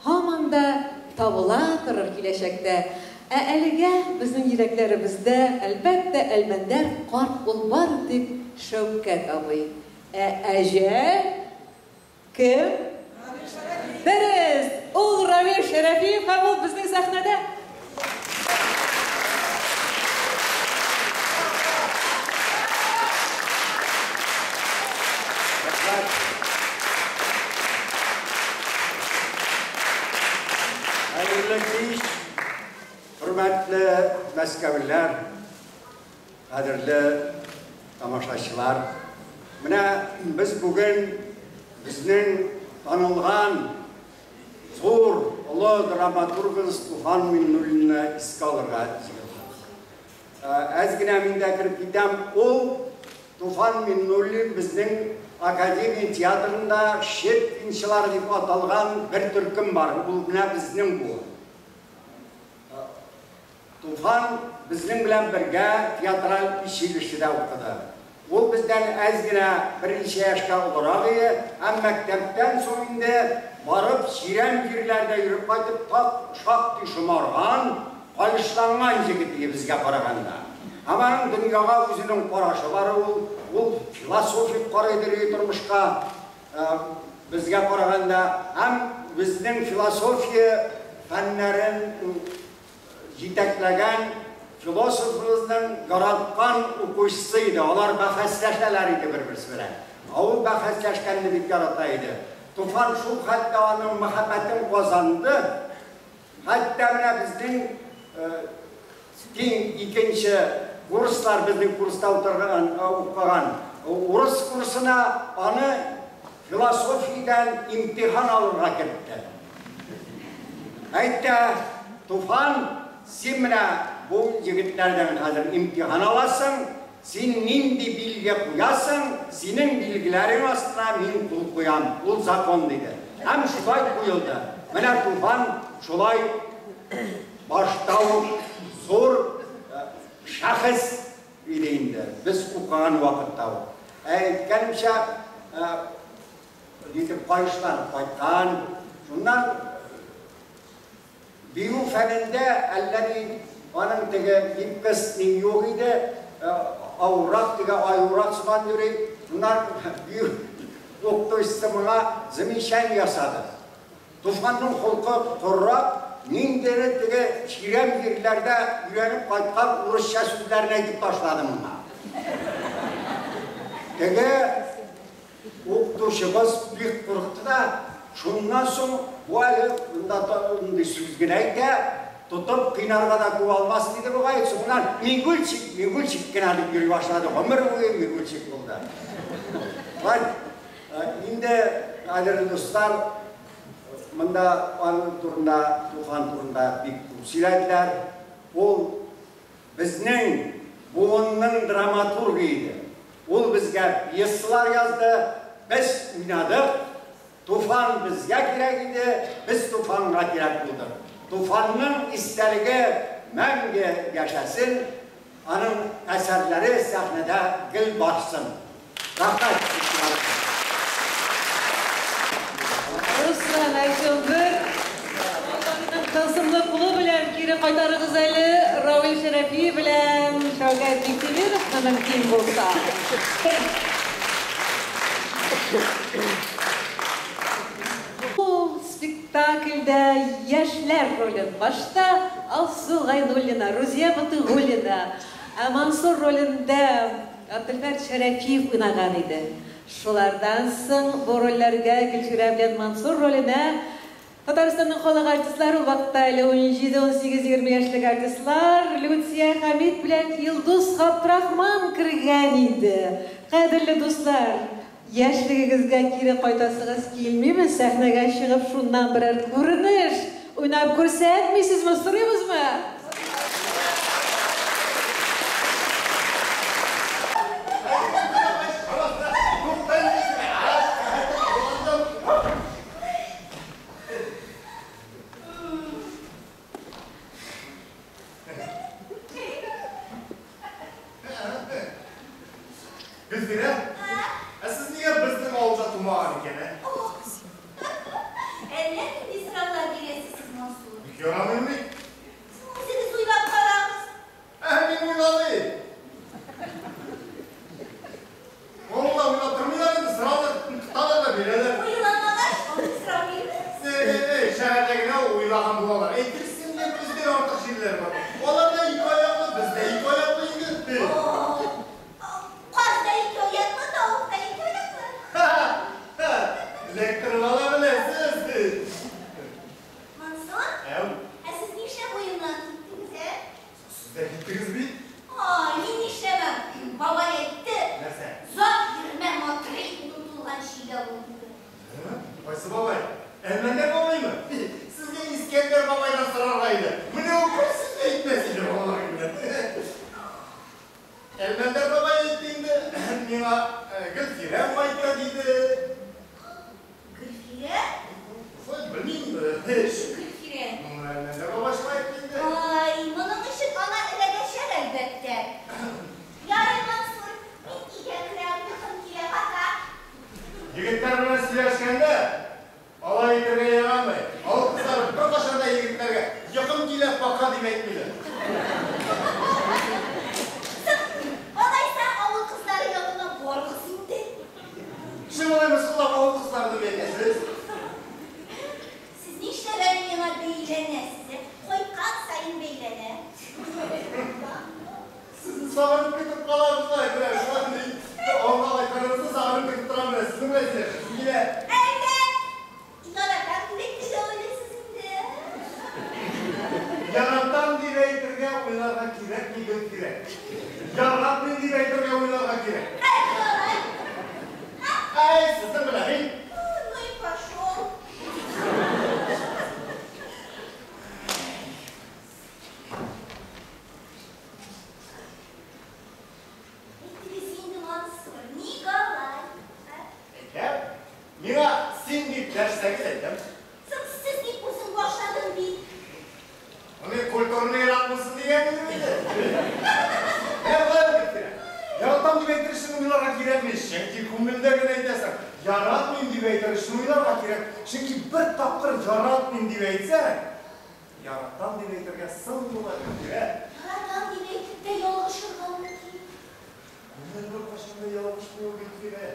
һаман да табыла торыр киләчәктә. Ә әлегә безнең йөрәкләребездә, әлбәттә, Әлмәндәр карт ул бары тик Шәүкәт абый. Ә әҗәл Кем? Дөрес! Ул Равил Шәрәфиев һәм ул безнең сәхнәдә. Хәерле кич, хөрмәтле мәскәүлеләр, Кадерле тамашачылар, менә без бүген безнең танылган зур, олы драматургыбыз Туфан Миңнуллинны искә алырга җыелдык. Әз генә мин дә кереп китәм, ул Туфан Миңнуллин безнең академия театрында Щепкинчылар дип аталган бер төркем бар, ул менә безнең буын. Туфан безнең белән бергә театраль училищеда укыды. Ул бездән әз генә берничә яшькә олырак иде, һәм мәктәптән соң инде барып чирәм җирләрдә йөреп кайтып, так шактый шомарган, калышланган җегет иде безгә караганда. Һәм аның дөньяга үзенең карашы бар, ул философик карыйдыр иде тормышка безгә караганда, һәм безнең философия фәннәрен җитәкләгән философыбызның яраткан укучысы иде. Алар бәхәсләшәләр иде бер-берсе белән. Ә ул бәхәсләшкәнне бик ярата иде. Туфан шул хәтта аның мәхәббәтен казанды. Хәтта менә безнең тиң икенче курслар, безнең курста утырган, укыган урыс курсына аны философиядән имтихан алырга кертте. Әйтте, Туфан, син менә бу егетләрдән хәзер имтихан аласың, син нинди билге куясың, синең билгеләрең астына мин кул куям, ул закон диде. Һәм шулай куелды. Менә Туфан шулай башта ук зур шәхес иде инде, без укыган вакытта ук. Әйткәнемчә, нитеп кайышланып кайткан, шуннан бию фәнендә әллә ни аның теге гибкость ни юк иде, авыррак, теге аюрак сыман йөри. Шуннан бию укытучысы моңа замечание ясады. Туфанның холкы коррак, ниндидер теге чирәм җирләрдә өйрәнеп кайткан урысча сүзләрен әйтеп ташлады моңа. Теге укытучыбыз бик курыкты да, шуннан соң бу әле монда мондый сүз генә әйтә, тотып кыйнарга да күп алмас диде бугай. Соңыннан мигульчик, мигульчик кенә дип йөри башлады. Гомер буе мигульчик булды. Бар, инде кадерле дуслар, монда аның турында, Туфан турында бик күп сөйләделәр. Ул безнең буынның драматургы иде. Ул безгә пьесалар язды, без уйнадык. Туфан безгә кирәк иде, без Туфанга кирәк булдык. Туфанның истәлеге мәңге яшәсен, аның әсәрләре сәхнәдә гел барсын. Рәхмәт. Руслан Айшылдыр, тылсымлы кулы белән кире кайтарыгыз әле Равил Шәрәфи белән Шәүкәт Биктимировны мөмкин булса. Бу спектакльдә яшьләр ролен башта Алсу Гайнуллина, Рузия Батыгуллина, ә Мансур ролендә Абделфәт Шәрәфиев уйнаган иде. Шулардан соң бу рольләргә Гөлчирә белән Мансур роленә Татарстанның халык артистлары, ул вакытта әле 17, 18, 20 яшьлек артистлар Люция Хәмид белән Илдус Габдрахман кергән иде. Кадерле дуслар, яшьлегегезгә кире кайтасыгыз килмиме? Сәхнәгә чыгып шуннан берәр күренеш уйнап күрсәтмисезме, сорыйбызмы? Гөлфирә, ә сез нигә безнең авылда тумаган икән, ә? Әллә нинди сораулар бирәсез сез, Мансур. Бик ярамыйм бит. Соң үзегез уйлап карагыз. Ә мин уйламыйм. Авылда уйлап тормыйлар инде, сорауны тоталар да бирәләр. Уйламагач, андый сорау бирмәгез. Эй, шәһәрдә генә уйлаган булалар. Әйтерсең лә бездән артык җирләр бар. Алар да ике аяклы, без дә ике аяклы инде. Каз да ике аяклы, тавык та ике аяклы. Эләктереп ала беләсез. Мансур, Әү, ә сез нишләп уеннан киттегез, ә? сез дә киттегез бит. Ай, мин нишләмәм. Бабай әйтте. Нәрсә? Озак йөрмә, матри тотылган чигә бул диде. Кайсы бабай? Әлмәндәр бабаймы? Сезгә Искәндәр бабайдан сорарга иде. Менә ул бер сүз дә әйтмәс иде балалар белән. Әлмәндәр бабай әйтте инде, миңа Гөлфирә кайта диде. Гөлфирә? Шулай белмим. Гөлфирә. Әлмәндәр бабай шулай әйтте инде. Ай, моның өчен аңа эләгәчәк әлбәттә. Ярый, Мансур, мин өйгә килә, пока дип әйтмиләр. Соң, алайса авыл кызлары янына барыгыз инде. Син алай мыскыллап авыл кызлары дип әйтәсез? Сез нишләп әле миңа бәйләнәсез, ә? Кайткан саен бәйләнә. Сезне сагынып көтеп калам шулай, менә шулай ди. Авылга кайтканыгызны сагынып көтеп торам менә, сезнең белән сөйләшәсем килә. Әллә яратам дип әйтергә уйлыйсыз инде? Яратам дип әйтергә уйларга кирәкми, Гөлфирә. Яратмыйм дип әйтергә уйларга кирәк. Әй, алай. Әй, сезнең белән мин. Ну и пошел. Әйтегез инде, Мансур, Николай. Ә? Әйтәм. Миңа син дип дәшсәгез әйтәм. Соң сез дип үзең башладың бит. Моны культурныйрак булсын дигән идем инде. Менә болай Гөлфирә. Яратам дип әйтер өчен уйларга кирәкми, чөнки күңелдә генә әйтәсең. Яратмыйм дип әйтер өчен уйларга кирәк, чөнки бер тапкыр яратмыйм дип әйтсәң, яратам дип әйтергә соң була, Гөлфирә. Яратам дип әйтеп тә ялгышырга мөмкин. Күңел беркайчан да ялгышмый ул, Гөлфирә.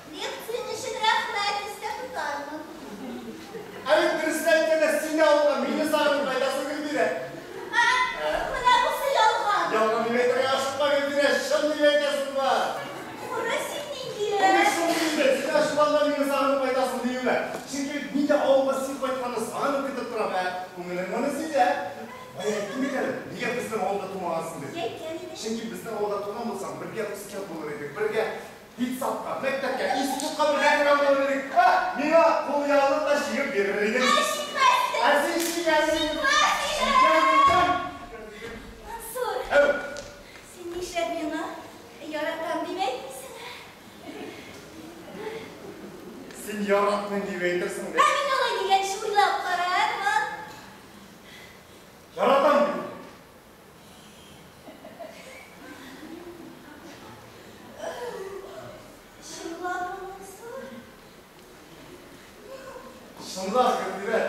Лекцияң өчен рәхмәт, истә тотармын. Ә бит дөресен әйткәндә, син дә авылга мине сагынып кайтасың, Гөлфирә. Ә, менә бусы ялган. Ялган дип әйтергә ашыкма, Гөлфирә, чын дип әйтәсең ба. Кара син нинди, Мин ә? шундый инде, син ачуланма мине сагынып кайтасың диюемә. Чөнки бит мин дә авылга син кайтканны сагынып көтеп торам, ә күңелең моны сизә. Бая әйттем бит әле, нигә безнең авылда тумагансың дип. Әйткән идең. Чөнки безнең авылда туган булсаң, бергә үскән булыр идек, бергә детсадка, мәктәпкә, институтка бергә кергән булыр идек. Ә, миңа кулъяулык та чигеп бирер идең. Ә, чикмәссең. Ә син чигәсең. Чикмәс идем. Чикәм, чикәм. Мансур. Әү. Син нишләп миңа яратам дип әйтмисең? Син яратмыйм дип әйтерсең дә. Ә мин алай дигәнче уйлап карармын. Яратам дип. Чынлапмы, Мансур? Чынлап, Гөлфирә.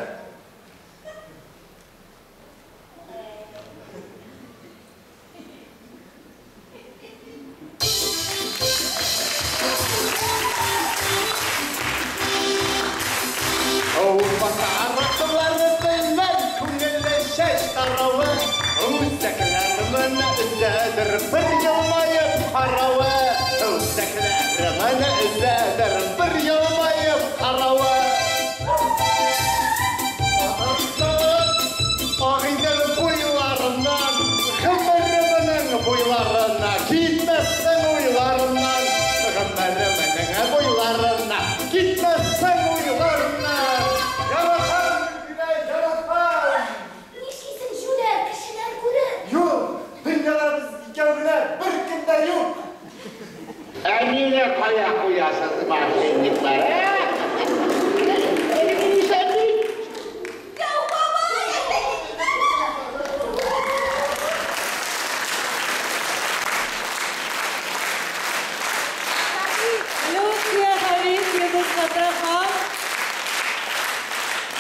Башараклары белән күңелле чәч таравы, Үзәкләрмен өзәдер бер елмаеп каравы, Үзәкләрмен өзәдер бер елмаеп каравы. Агыйдел буйларыннан, гомеремнең буйларына, китмәссең уйларымнан, гомеремнең буйларына, китмәссең уйларымнан. Яратам, Гөлфирә, яратам. Нишлисең, җүләр, кешеләр күрер. Юк, дөньяда без икәү генә, беркем дә юк. Ә мине кая куясыз, мошенниклар, ә? Әле мин исән бит. Дәү бабай! Люция Харис, Йолдыз Фатаха.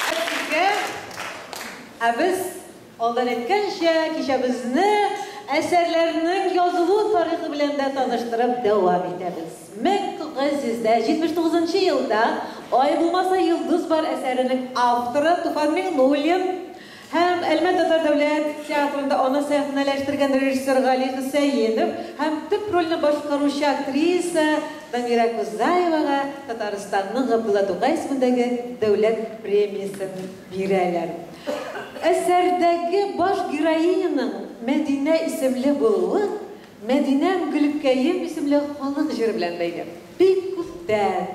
Сезгә. Ә без алдан әйткәнчә, кичәбезне әсәрләрнең язылу тарихы белән дә таныштырып дәвам итәбез. 1979 елда Ай булмаса йолдыз бар әсәренең авторы Туфан Миңнуллин һәм Әлмәт татар дәүләт театрында аны сәхнәләштергән режиссер Гали Хөсәенов һәм төп рольне башкаручы актриса Дамира Кузаевага Татарстанның Габдулла Тукай исемендәге дәүләт премиясен бирәләр. Әсәрдәге баш героиняның Мәдинә исемле булуы Мәдинәм гөлкәем исемле халык җыры белән бәйле. Бик күптән,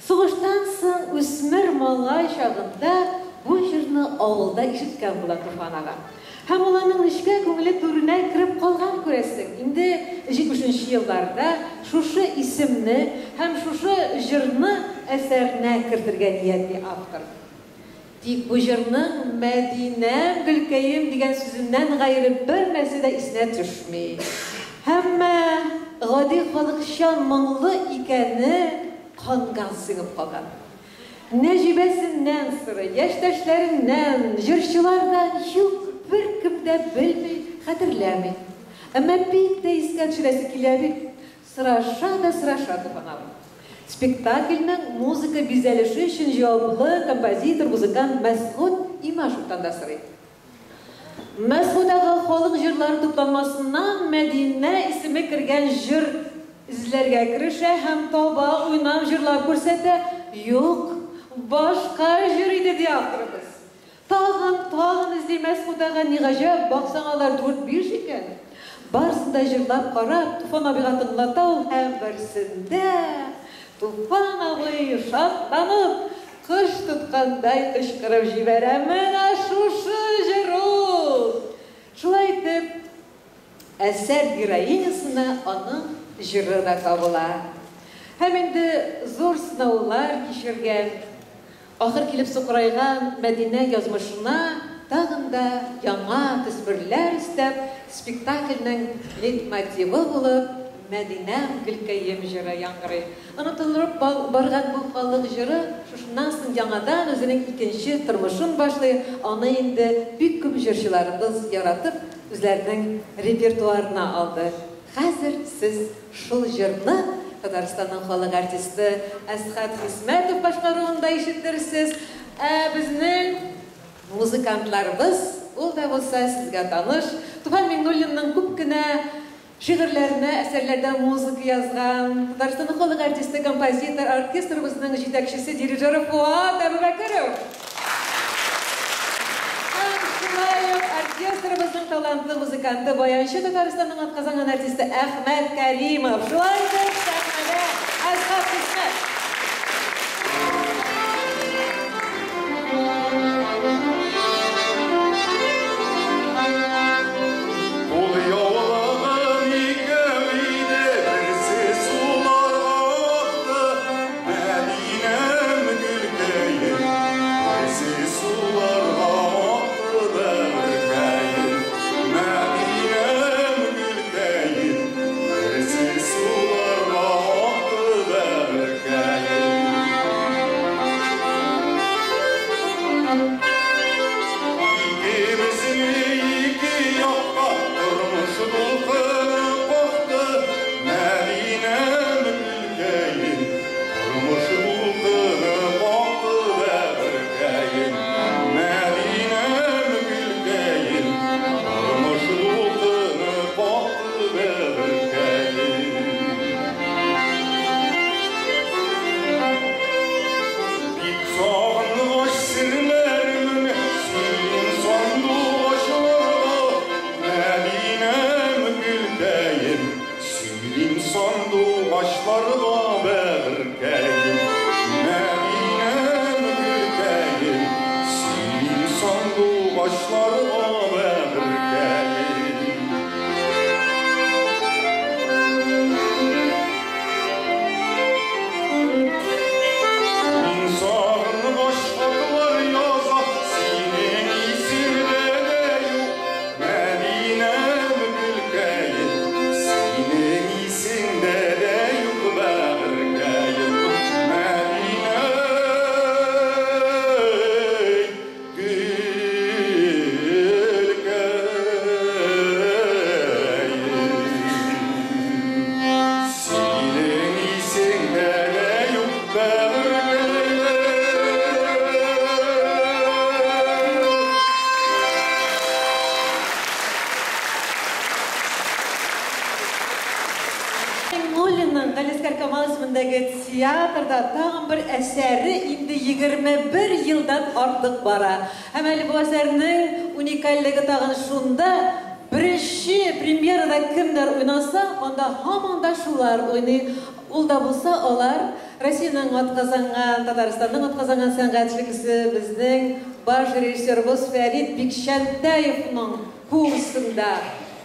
сугыштан соң үсмер малай чагында бу җырны авылда ишеткән була Туфан ага. Һәм ул аның нечкә күңеле түренә кереп калган, күрәсең. Инде 70 елларда шушы исемне һәм шушы җырны әсәренә кертергә ниятли автор. Тик бу җырның Мәдинәм, гөлкәем дигән сүзеннән гайре бер нәрсә дә исенә төшми. Әмма гади халыкча моңлы икәне канга сеңеп калган. Нәҗибәсеннән сорый, яшьтәшләреннән, җырчылардан, юк, беркем дә белми, хәтерләми. Әмма бик тә искә төшерәсе килә бит. Сораша да сораша Туфан абый. Спектакльнең музыка бизәлеше өчен җаваплы композитор, музыкант Мәсгуть Имашевтан да сорый. Мәсгуть ага халык җырлары тупланмасыннан Мәдинә исеме кергән җыр эзләргә керешә һәм таба, уйнап, җырлап күрсәтә. Юк, башка җыр иде, ди авторыбыз. Тагын, тагын эзли Мәсгуть ага, ни гаҗәп, баксаң, алар дүрт-биш икән. Барысын да җырлап карап, Туфан абыйга тыңлата ул һәм берсендә Туфан абый шатланып, кош тоткандай кычкырып җибәрә, Менә шушы җыр ул! Шулай итеп, әсәр героинясына аның җыры да табыла. Һәм инде зур сынаулар кичергән, Ахыр килеп сукырайган Мәдинә язмышына тагын да яңа төсмерләр өстәп, спектакльнең лейтмотивы булып Мәдинәм, гөлкәем җыры яңгырый. Онытылып барган бу халык җыры шушыннан соң яңадан үзенең икенче тормышын башлый, аны инде бик күп җырчыларыбыз яратып үзләренең репертуарына алды. Хәзер сез шул җырны Татарстанның халык артисты Әсхәт Хисмәтов башкаруында ишетерсез. Ә безнең музыкантларыбыз, ул да булса сезгә таныш, Туфан Миңнуллинның күп кенә шигырьләренә, әсәрләрдә музыка язган, Татарстанның халык артисты, композитор, оркестрыбызның җитәкчесе, дирижеры Фоат Әбүбәкеров. Һәм шулай ук оркестрыбызның талантлы музыканты, баянчы, Татарстанның атказанган артисты Әхмәт Кәримов. Шулай итеп, сәхнәдә Әсхәт Хисмәт. Кул яулыгым икәү иде, берсе суларга акты, Мәдинәм гөлкәем, берсе суларга акты бәгырькәем. Мәдинәм гөлкәем, берсе суларга акты бәгырькәем. Икебезне ике якка тормыш дулкыны какты, Мәдинәм гөлкәем, тормыш дулкыны какты бәгырькәем. Мәдинәм гөлкәем, тормыш дулкыны какты бәгырькәем. Бик сагынгач серләремне сөйлим сандугачларга, Мәдинәм гөлкәем, сөйлим сандугачларга бәгырькәем. Мәдинәм гөлкәем, сөйлим сандугачларга бәгырькәем. Мин сагынгач хатлар язам, синең исеңдә дә юк, Мәдинәм гөлкәем, синең исеңдә дә юк, бәгырькәем. Мәдинәй, гөлкәем, синең исеңдә дә юк, бәгырькәем. Миңнуллинның Галиәсгар Камал исемендәге театрда тагын бер әсәре инде 21 елдан артык бара. Һәм әле бу әсәрнең уникальлеге тагын шунда, беренче премьерада кемнәр уйнаса, анда һаман да шулар уйный. Ул да булса алар Россиянең атказанган, Татарстанның атказанган сәнгать эшлеклесе, безнең баш режиссерыбыз Фәрит Бикчәнтәевның курсында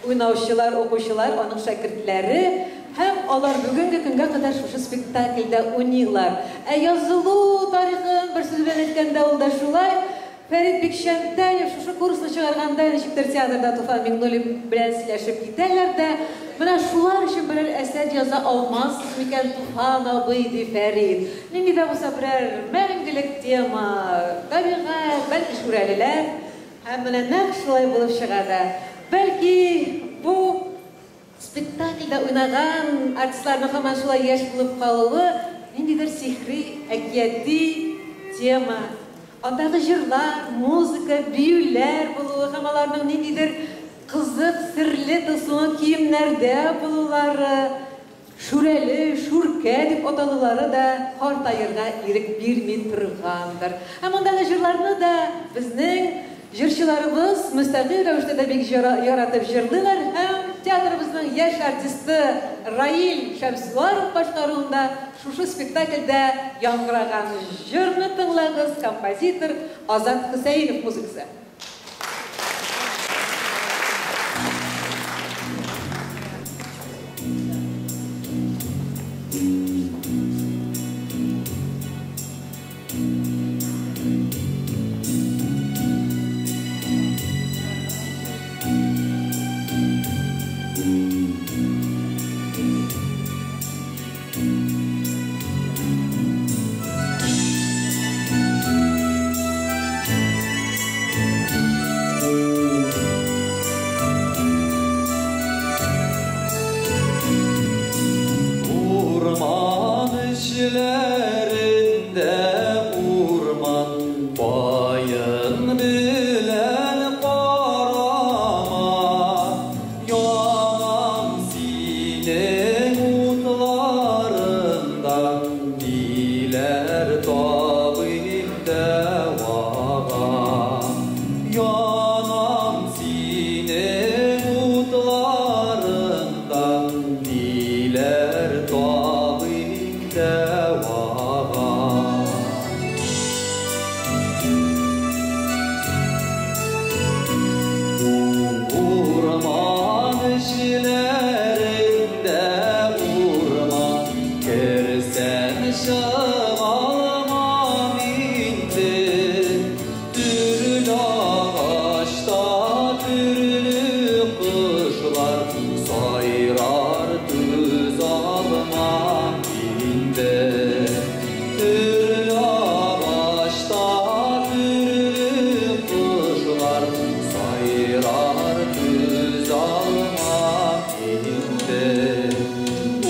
уйнаучылар, укучылар, аның шәкертләре һәм алар бүгенге көнгә кадәр шушы спектакльдә уйныйлар. Ә язылу тарихын бер сүз белән әйткәндә, ул да шулай. Фәрит Бикчәнтәев шушы курсны чыгарганда ничектер театрда Туфан Миңнуллин белән сөйләшеп китәләр дә, Менә шулар өчен берәр әсәр яза алмассыз микән, Туфан абый, ди Фәрит. Нинди дә булса берәр мәңгелек тема, табигать, бәлки шүрәлеләр. Һәм менә нәкъ шулай булып чыга да. Бәлки бу спектакльдә уйнаган артистларның һаман шулай яшь булып калуы ниндидер сихри, әкияти тема. Андагы җырлар, музыка, биюләр булуы һәм аларның ниндидер кызык, серле, тылсымлы киемнәрдә булулары, Шүрәле, Шүркә дип аталулары да картаерга ирек бирми торгандыр. Һәм андагы җырларны да безнең җырчыларыбыз мөстәкыйль рәвештә дә бик яратып җырлыйлар һәм театрыбызның яшь артисты Раил Шәмсуаров башкаруында шушы спектакльдә яңгыраган җырны тыңлагыз, композитор Азат Хөсәенов музыкасы. Урман эчләрендә урман каен белән карама, Янам синең утларыңда, ниләр табыйм дәвага. Янам синең утларыңда, ниләр табыйм дәвага. Урман эчләрендә урман, керсәм чыгалмам инде. Төрле агачта төрле кошлар сайрар, түзалмам инде. Төрле агачта төрле кошлар сайрар, түзалмам инде.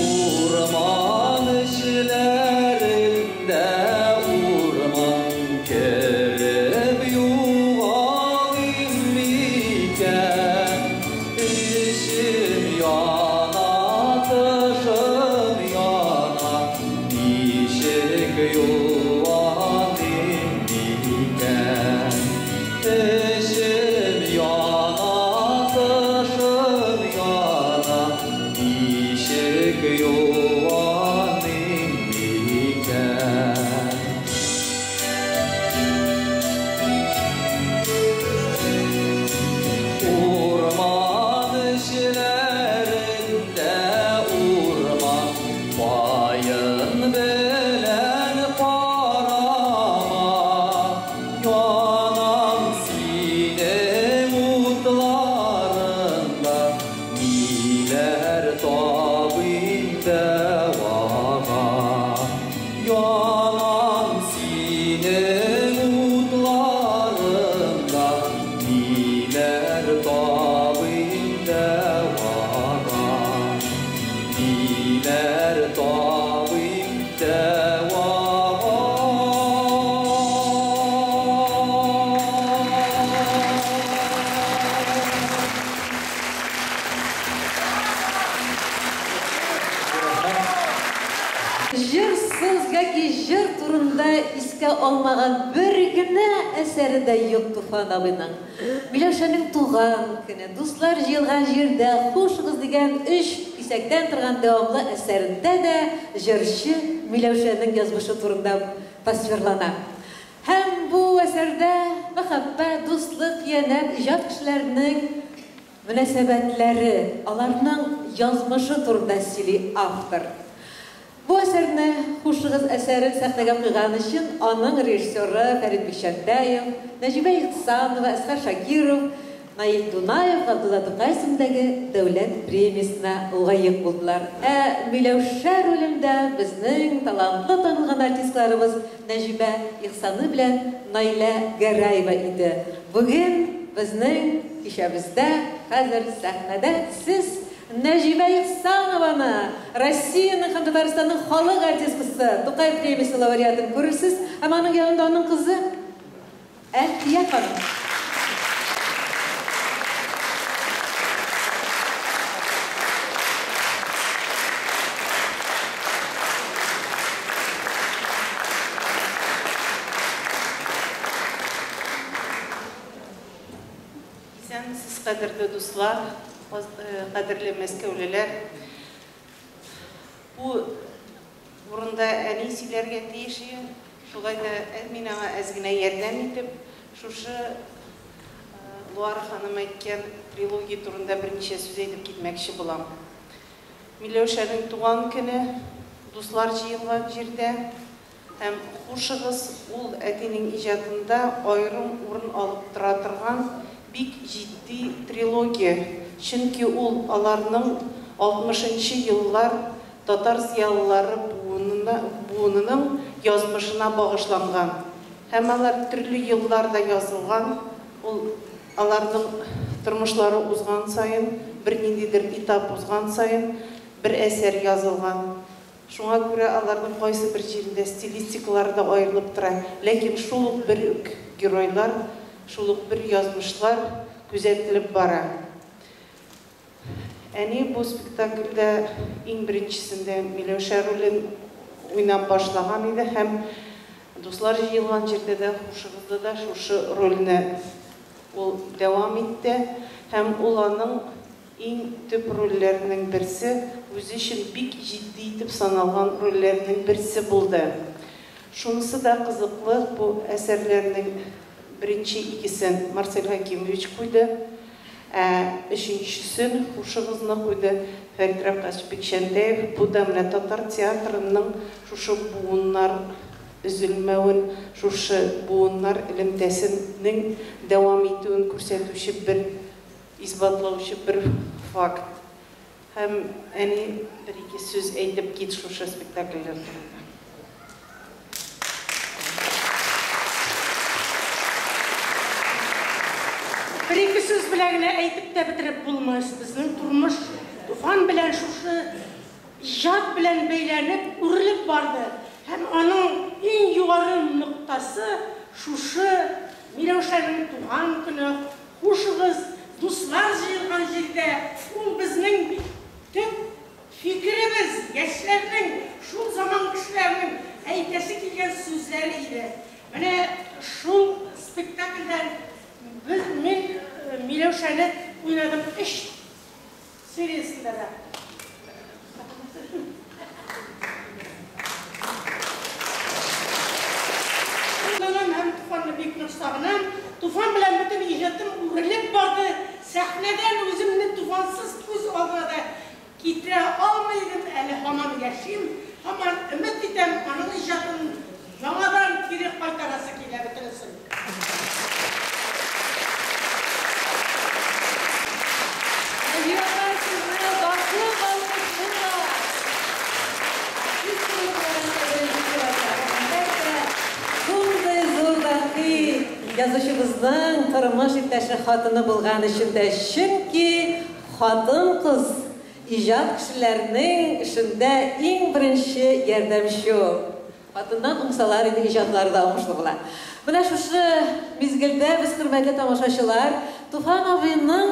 Урман эчләрендә урман, кереп югалыйм микән? Эчем яна, тышым яна, ничек юаныйм микән? Эчем яна, тышым яна, ничек юаныйм микән? Урман эчләрендә урман, каен белән карама, Янам синең утларыңда, ниләр табыйм дәвага. Янам синең утларыңда, ниләр табыйм дәвага. Ниләр табыйм дәвага. Җырсыз яки җыр турында искә алмаган бер генә әсәре дә юк Туфан абыйның. Миләүшәнең туган көне, дуслар җыелган җирдә, хушыгыз дигән өч кисәктән торган дәвамлы әсәрендә дә җырчы Миләүшәнең язмышы турында тасвирлана. Һәм бу әсәрдә мәхәббәт, дуслык, хыянәт, иҗат кешеләренең мөнәсәбәтләре, аларның язмышы турында сөйли автор. Бу әсәрне, Хушыгыз әсәрен сәхнәгә куйган өчен аның режиссеры Фәрит Бикчәнтәев, Нәҗибә Ихсанова, Әсхар Шакиров, Наил Дунаев Габдулла Тукай исемендәге дәүләт премиясенә лаек булдылар. Ә Миләүшә ролендә безнең талантлы танылган артистларыбыз Нәҗибә Ихсаны белән Наилә Гәрәева иде. Бүген безнең кичәбездә хәзер сәхнәдә сез Нәҗибә Ихсанованы, Россиянең һәм Татарстанның халык артисткасы, Тукай премиясе лауреатын күрерсез һәм аның янында аның кызы Әлфия ханым. Исәнмесез, кадерле дуслар, кадерле мәскәүлеләр. Бу урында әни сөйләргә тиеш иде. Шулай да мин аңа әз генә ярдәм итеп, шушы Луара ханым әйткән трилогия турында берничә сүз әйтеп китмәкче булам. Миләүшәнең туган көне, дуслар җыелган җирдә һәм Хушыгыз, ул әтинең иҗатында аерым урын алып тора торган бик җитди трилогия, чөнки ул аларның 60 нчы еллар татар зыялылары буынына буынының язмышына багышланган һәм алар төрле елларда язылган, ул аларның тормышлары узган саен, бер ниндидер этап узган саен бер әсәр язылган. Шуңа күрә аларның кайсы бер җирендә стилистикалары да аерылып тора, ләкин шул ук бер үк геройлар, шул ук бер язмышлар күзәтелеп бара. Әни бу спектакльдә иң беренчесендә Миләүшә ролен уйнап башлаган иде һәм дуслар җыелган җирдә дә, Хушыгызда да шушы рольне ул дәвам итте һәм ул аның иң төп рольләренең берсе, үзе өчен бик җитди итеп саналган рольләренең берсе булды. Шунысы да кызыклы, бу әсәрләрнең беренче икесен Марсель Хәкимович куйды. Ә өченчесен, хушыгызны куйды Фәрит Рәфкатьович Бикчәнтәев. Бу да менә татар театрының шушы буыннар өзелмәвен, шушы буыннар элемтәсенең дәвам итүен күрсәтүче бер, исбатлаучы бер факт. Һәм, әни, бер-ике сүз әйтеп кит шушы спектакльләр турында. Бер-ике сүз белән генә әйтеп тә бетереп булмас. Безнең тормыш Туфан белән шушы иҗат белән бәйләнеп, үрелеп барды. Һәм аның иң югары ноктасы шушы Миләүшәнең туган көне, хушыгыз, дуслар җыелган җирдә, ул безнең төп Фикеребез, яшьләрнең, шул заман кешеләренең әйтәсе килгән сүзләре иде. Менә шул спектакльдән без, мин Миләүшәне уйнадым өч сериясендә дә. Сагынам һәм Туфанны бик нык сагынам. Туфан белән бөтен иҗатым үрелеп барды. Сәхнәдән үземне Туфансыз күз алдына да Китерә алмый идем, әле һаман яшим, һаман өмет итәм, аның иҗатын яңадан кире кайтарасы килә бөтенесен. Нәҗибә апа, сезне басып алкышлыйлар! Сүз турында беренче чиратта, әлбәттә, шундый зур даһи язучыбызның тормыш иптәше хатыны булган өчен дә, чөнки Хатын-кыз, иҗат кешеләренең эшендә иң беренче ярдәмче ул. Хатыннан уңсалар инде иҗатлары да уңышлы була. Менә шушы мизгелдә без, хөрмәтле тамашачылар, Туфан абыйның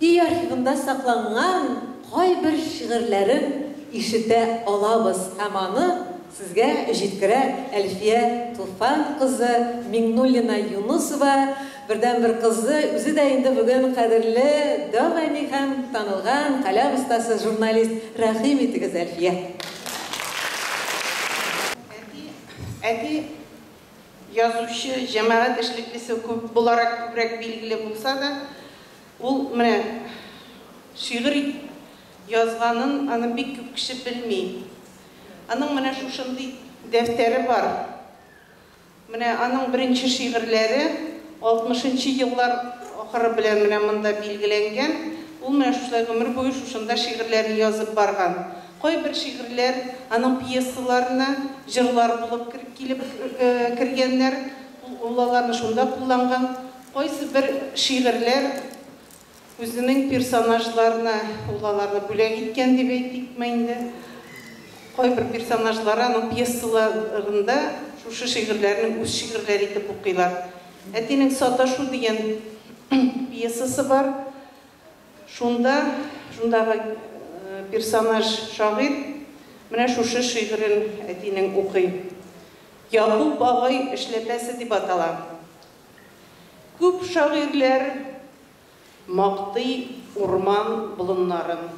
өй архивында сакланган кайбер шигырьләрен ишетә алабыз һәм аны Сезгә җиткерә Әлфия Туфан кызы Миңнуллина-Юнысова, бердәнбер кызы, үзе дә инде бүген кадерле дәү әни һәм танылган каләм остасы, журналист. Рәхим итегез, Әлфия. Әти, әти язучы, җәмәгать эшлеклесе күп буларак күбрәк билгеле булса да, ул менә шигырь язганын аны бик күп кеше белми. Аның менә шушындый дәфтәре бар. Менә аның беренче шигырьләре 60 нчы еллар Ахыры белән менә монда билгеләнгән. Ул менә шушылай гомер буе шушында шигырьләрен язып барган. Кайбер шигырьләр аның пьесаларына җырлар булып килеп кергәннәр. Ул аларны шунда кулланган. Кайсы бер шигырьләр үзенең персонажларына ул аларны бүләк иткән дип әйтикме инде. Кайбер персонажлары аның пьесаларында шушы шигырьләрне үз шигырьләре итеп укыйлар. Әтинең «Саташу» дигән пьесасы бар. Шунда, шундагы персонаж шагыйрь менә шушы шигырен әтинең укый. «Якуб агай эшләпәсе» дип атала. Күп шагыйрьләр мактый урман болыннарын.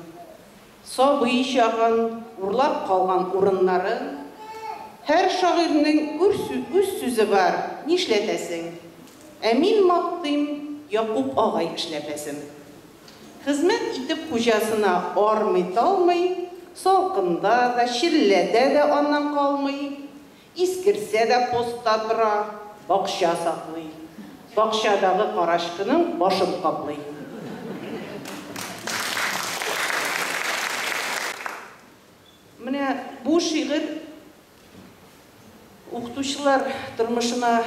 Сабый чагын, урлап калган урыннарын. Һәр шагыйрьнең үз сүзе бар, нишләтәсең? Ә мин мактыйм Якуб агай эшләпәсен. Хезмәт итеп хуҗасына армый-талмый, салкында да, челләдә дә аннан калмый. Искерсә дә постта тора, бакча саклый. Бакчадагы карачкының башын каплый. Менә бу шигырь укытучылар тормышына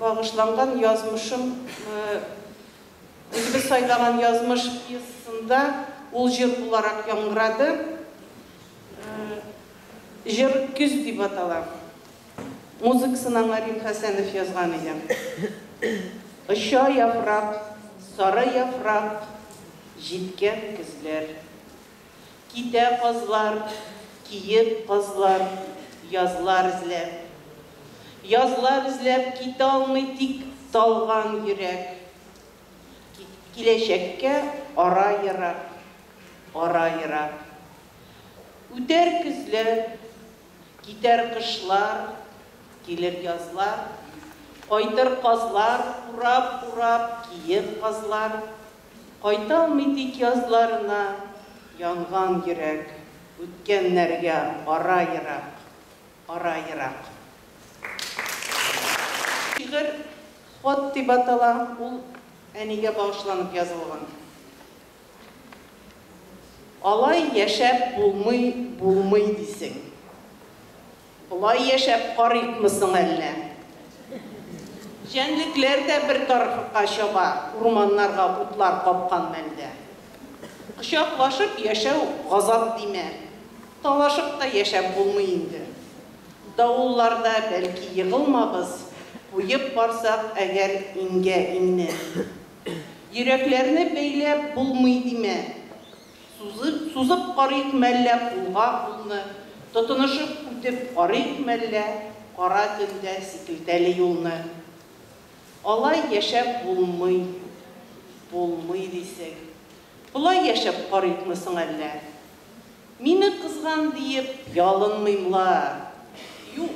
багышланган «Язмышым», үзебез сайлаган язмыш пьесасында ул җыр буларак яңгырады. Җыр «Көз» дип атала. Музыкасын аңа Рим Хәсәнов язган иде. Оча яфрак, сары яфрак, җиткән көзләр. Китә казлар, киек казлар, язлар эзләп. Язлар эзләп китә алмый тик талган йөрәк. Киләчәккә ара ерак, ара ерак. Үтәр көзләр, китәр кышлар, килер язлар. Кайтыр казлар, урап-урап, киек казлар. Кайта алмый тик язларына янган йөрәк. Үткәннәргә ара ерак, ара ерак. Шигырь «Хат» дип атала, ул әнигә багышланып язылган. Алай яшәп булмый, булмый дисең. Болай яшәп карыйкмы соң әллә? Җәнлекләр дә бер тарафка чаба, урманнарга утлар капкан мәлдә. Кочаклашып яшәү газап димә, талашып та яшәп булмый инде. Давылларда бәлки егылмабыз, куеп барсак әгәр иңгә иңне. Йөрәкләрне бәйләп булмый димә, сузып карыйк мәллә кулга кулны, тотынышып үтеп карыйк мәллә кара төндә сикелтәле юлны. Алай яшәп булмый, булмый дисең. Болай яшәп карыйкмы соң әллә? Мине кызган диеп ялынмыйм ла. Юк,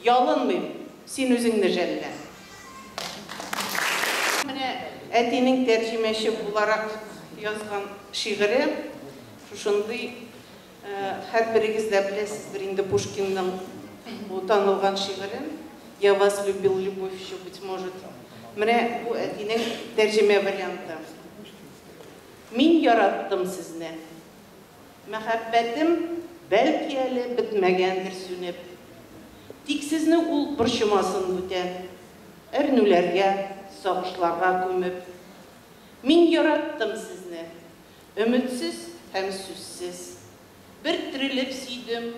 ялынмыйм, син үзеңне жәллә. Менә әтинең тәрҗемәче буларак язган шигыре шушындый. Һәрберегез дә беләсездер инде Пушкинның бу танылган шигырен «Я вас любил, любовь еще, быть может». Менә бу әтинең тәрҗемә варианты. Мин яраттым сезне. Мәхәббәтем бәлки әле бетмәгәндер сүнеп. Тик сезне ул борчымасын бүтән. Әрнүләргә, сагышларга күмеп. Мин яраттым сезне. Өметсез һәм сүзсез. Бер терелеп сөйдем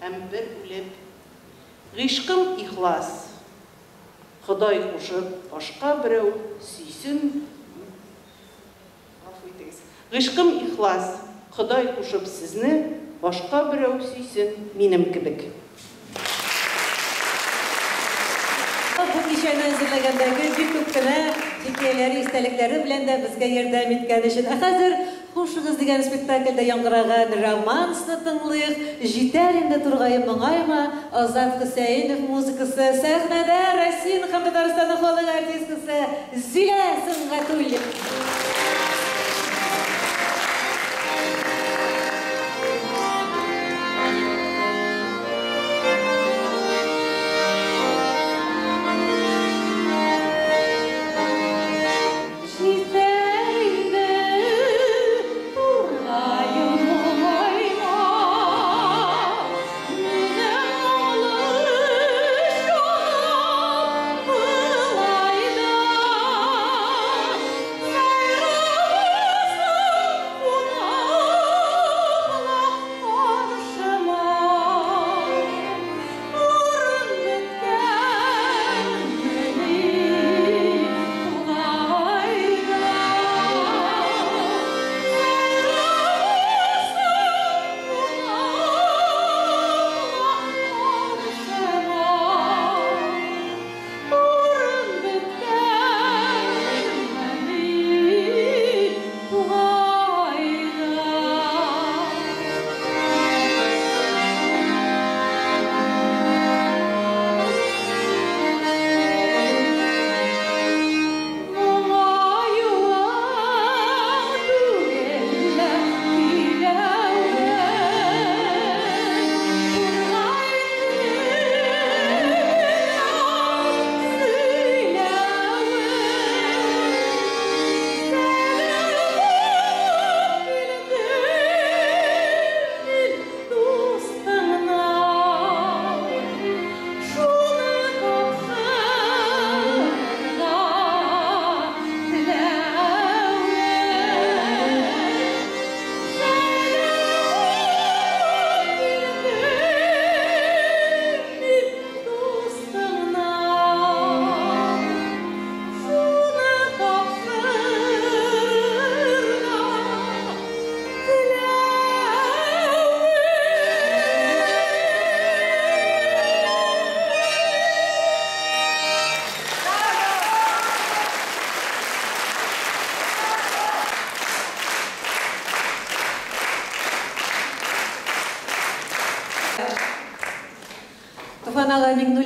һәм бер үлеп. Гыйшкым ихлас. Ходай кушып, башка берәү сөйсен. Гафу итегез. Гыйшкым ихлас. Ходай кушып сезне, башка берәү сөйсен минем кебек. Бу кичәне әзерләгәндәге бик күп кенә хикәяләре, истәлекләре белән дә безгә ярдәм иткән өчен. Ә хәзер «Хушыгыз» дигән спектакльдә яңгыраган романсны тыңлыйк. Җитәр инде тургаем моңайма, Азат Хөсәенов музыкасы, сәхнәдә Россиянең һәм Татарстанның халык артисткасы Зилә Сөнгатуллина. Җитәр.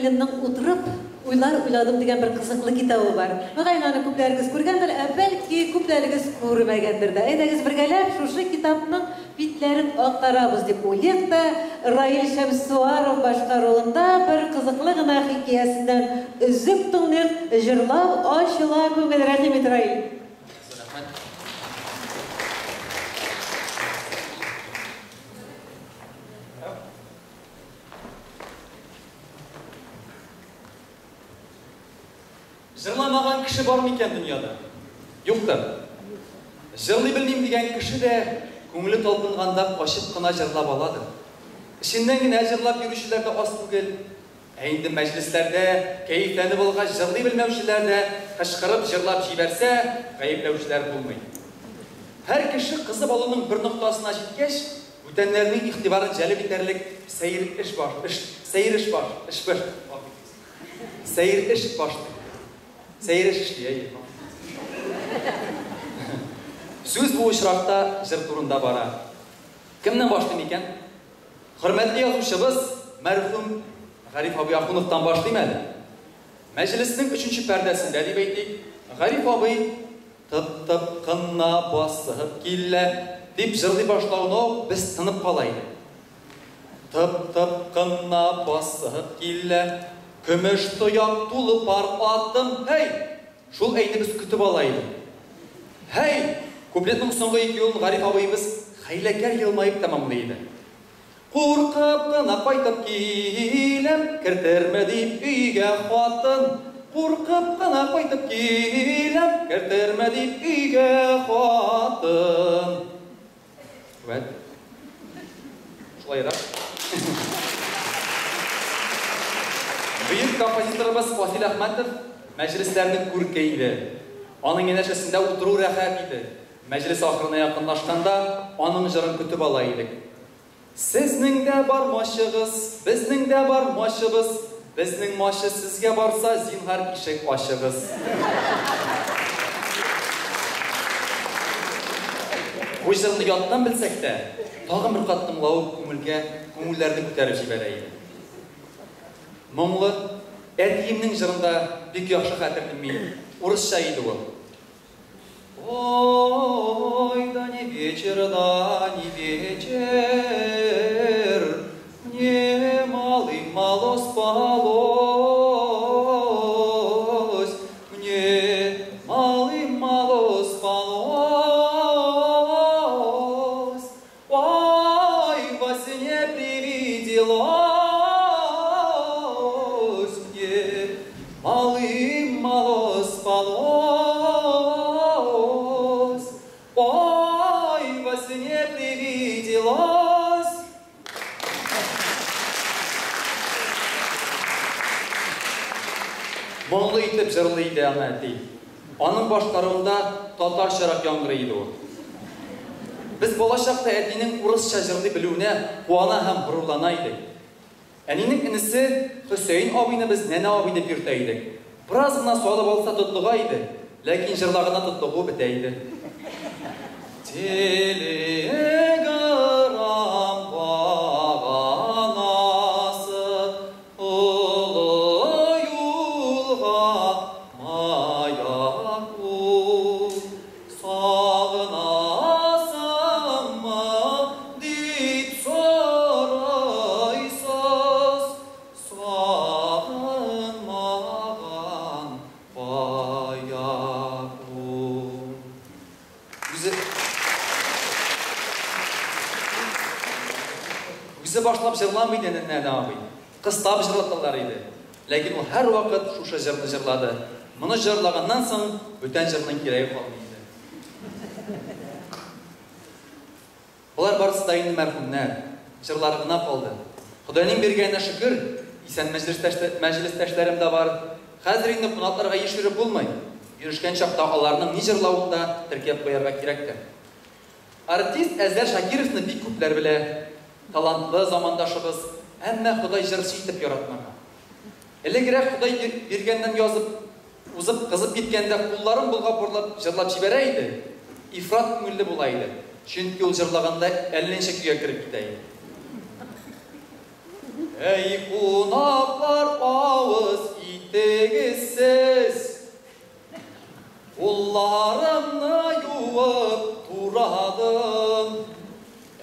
Миңнуллинның Утырып уйлар уйладым дигән бер кызыклы китабы бар. Мөгаен, аны күпләрегез күргәндер, ә бәлки күпләрегез күрмәгәндер дә. Әйдәгез бергәләп шушы китапның битләрен актарабыз дип уйлыйк та, Раил Шәмсуаров башкаруында бер кызыклы гына хикәясеннән өзек тыңлыйк, җырлап ачыла күңел. Рәхим ит, Раил. Рәхмәт. Җырламаган кеше бар микән дөньяда? Юктыр. Җырлый белмим дигән кеше дә күңеле талпынганда качып кына җырлап аладыр. Эченнән генә җырлап йөрүчеләр дә аз түгел. Ә инде мәҗлесләрдә кәефләнеп алгач җырлый белмәүчеләр дә кычкырып җырлап җибәрсә, гаепләүчеләр булмый. Һәр кеше кызып алуның бер ноктасына җиткәч, бүтәннәрнең игътибарын җәлеп итәрлек сәер эш баш, эш, сәер эш баш, эш бер, сәер эш башлый. Сәер эш эшли, әйе. Сүз бу очракта җыр турында бара. Кемнән башлыйм икән? Хөрмәтле язучыбыз, мәрхүм Гариф абый Ахуновтан башлыйм әле. Мәҗлеснең өченче пәрдәсендә дип әйтик, Гариф абый тып-тып кына басып килә, дип җырлый башлауны ук без тынып кала идек. Тып-тып кына басып килә, көмеш тояк тулы пар атым, һәй! Шул әйне без көтеп ала идек. Һәй! Куплетның соңгы ике юлын Гариф абыебыз хәйләкәр елмаеп тәмамлый иде. Куркып кына кайтып киләм, кертерме дип өйгә хатын. Куркып кына кайтып киләм, кертерме дип өйгә хатын. Вәт. Шулайрак. Бөек композиторыбыз Васил Әхмәтов мәҗлесләрнең күрке иде. Аның янәшәсендә утыру рәхәт иде. Мәҗлес ахырына якынлашканда, аның җырын көтеп ала идек. Сезнең дә бар мачыгыз, безнең дә бар мачыбыз, безнең мачы сезгә барса, зинһар ишек ачыгыз. Бу җырны яттан белсәк тә, тагын бер кат тыңлавы күңелгә, күңелләрне күтәреп җибәрә иде. Моңлы әтиемнең җырын да бик яхшы хәтерлим мин. Урысча иде ул. Ой, да не вечер, да не вечер, мне малым мало спалось, мне малым мало спалось. Ой, во сне привиделось мне, малым мало спалось. Ой, во сне привиделось. Моңлы итеп җырлый иде аны әти. Аның башкаруында татарчарак яңгырый иде ул. Без балачакта әтинең урысча җырлый белүенә куана һәм горурлана идек. Әнинең энесе Хөсәен абыйны без нәнә абый дип йөртә идек. Бераз гына салып алса тотлыга иде, ләкин җырлаганда тотлыгуы бетә иде. Телеграм баганасы олы юлга маяк ул. Сагынасыңмы дип сорыйсыз, сагынмаган кая ул. Үзе Үзе башлап җырламый иде Нәнә абый. Кыстап җырлаталар иде. Ләкин ул һәрвакыт шушы җырны җырлады. Моны җырлаганнан соң бүтән җырның кирәге калмый иде. Болар барысы да инде мәрхүмнәр. Җырлары гына калды. Ходайның биргәненә шөкер, исән мәҗлестәшләрем дә бар. Хәзер инде кунакларга еш йөреп булмый. Йөрешкән чакта аларның ни җырлавын да теркәп куярга кирәктер. Артист Әзәр Шакировны бик күпләр белә. Талантлы замандашыбыз, әмма Ходай җырчы итеп яратмаган. Элегрәк Ходай биргәннән язып, узып, кызып киткәндә кулларын болгап бурлап җырлап җибәрә иде, ифрат күңелле була иде. Чөнки ул җырлаганда әллә ничә көйгә кереп китә иде. Әй, кунаклар, авыз итегез сез. Кулларымны юып турадым.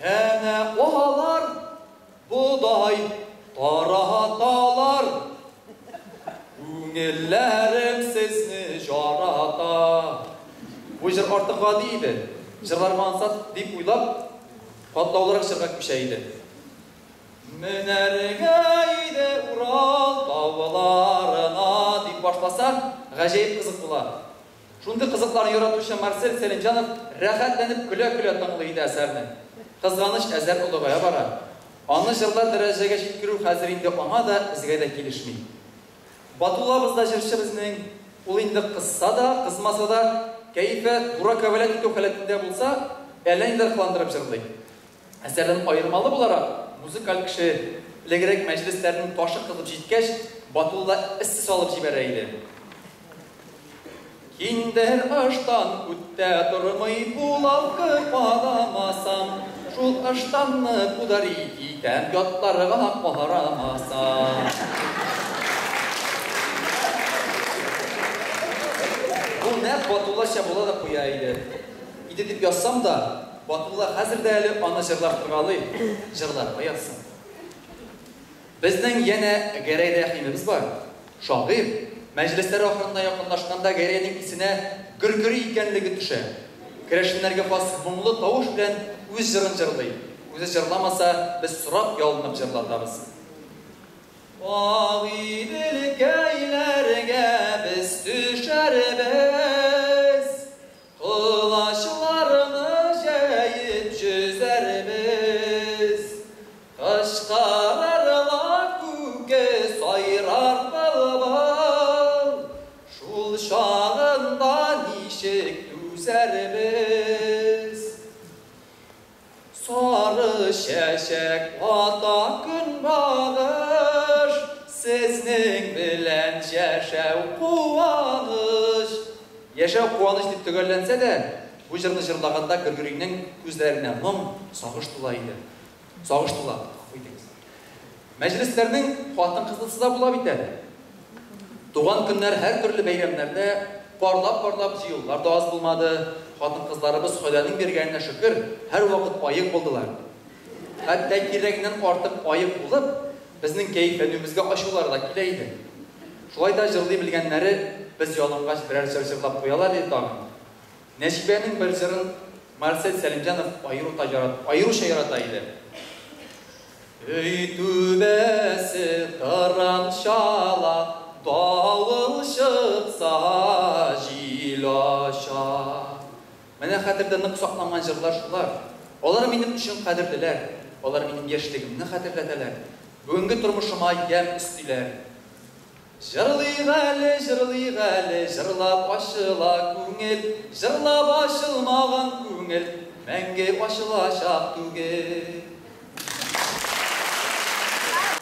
Әнә алар бодай тараталар. Күңелләрем сезне жарата. Бу җыр артык гади иде. Җырларга ансат дип уйлап, катлаулырак җырга күчә иде. Менәргә иде Урал тауларына дип башласа, гаҗәеп кызык була. Шундый кызыкларны яратучы Марсель Сәлимҗанов рәхәтләнеп көлә-көлә тыңлый иде әсәрне. Кызганыч, әсәр олыгая бара. Аны җырлар дәрәҗәгә җиткерү хәзер инде аңа да, безгә дә килешми. Батуллабыз да җырчы безнең. Ул инде кызса да, кызмаса да, кәефе дураковалять итү халәтендә булса, әллә ниләр кыландырып җырлый. Әсәрдән аермалы буларак, музыкаль кеше, элегрәк мәҗлесләрнең ташы кызып җиткәч, Батулла эссе салып җибәрә иде. Киндер ыштан күттә тормый, булавка кадамасам, шул ыштанны подарить итәм, ятларга карамасам. Бу нәкъ Батуллача була да куя иде. Иде дип язсам да, Батулла хәзер дә әле аны җырлап торгалый, җырларга язсын. Безнең янә Гәрәй Рәхимебез бар. Шагыйрь. Мәҗлесләр ахырына якынлашканда Гәрәйнең исенә Гөргөри икәнлеге төшә. Керәшеннәргә хас моңлы тавыш белән үз җырын җырлый. Үзе җырламаса, без сорап ялынып җырлатабыз. Агыйделкәйләргә без төшәрбез, колачларны җәеп җөзәрбез. Кычкырырлар күке, сайрар былбыл, шул чагында ничек түзәрбез. Сары чәчәк ата көнбагыш, сезнең белән яшәү куаныч. Яшәү куаныч дип төгәлләнсә дә, бу җырны җырлаганда Гөргөринең күзләренә моң, сагыш тула иде. Сагыш тула. Мәҗлесләрнең хатын-кызлысы да була бит әле. Туган көннәр һәр төрле бәйрәмнәрдә парлап-парлап җыелулар да аз булмады. Хатын-кызларыбыз Ходаның биргәненә шөкер, һәрвакыт аек булдылар. Хәтта кирәгеннән артык аек булып, безнең кәефләнүебезгә ачулары да килә иде. Шулай да җырлый белгәннәре без ялынгач берәр җыр җырлап куялар иде тагын. Нәҗибәнең бер җырын Марсель Сәлимҗанов аеруча ярата иде. Өй түбәсе тыранчала, давыл чыкса җил ача. Менә хәтердә нык сакланган җырлар шулар. Алар минем өчен кадерлеләр, алар минем яшьлегемне хәтерләтәләр. Бүгенге тормышыма ямь өстиләр. Җырлыйк әле, җырлыйк әле, җырлап ачыла күңел, җырлап ачылмаган күңел мәңге ачылачак түгел.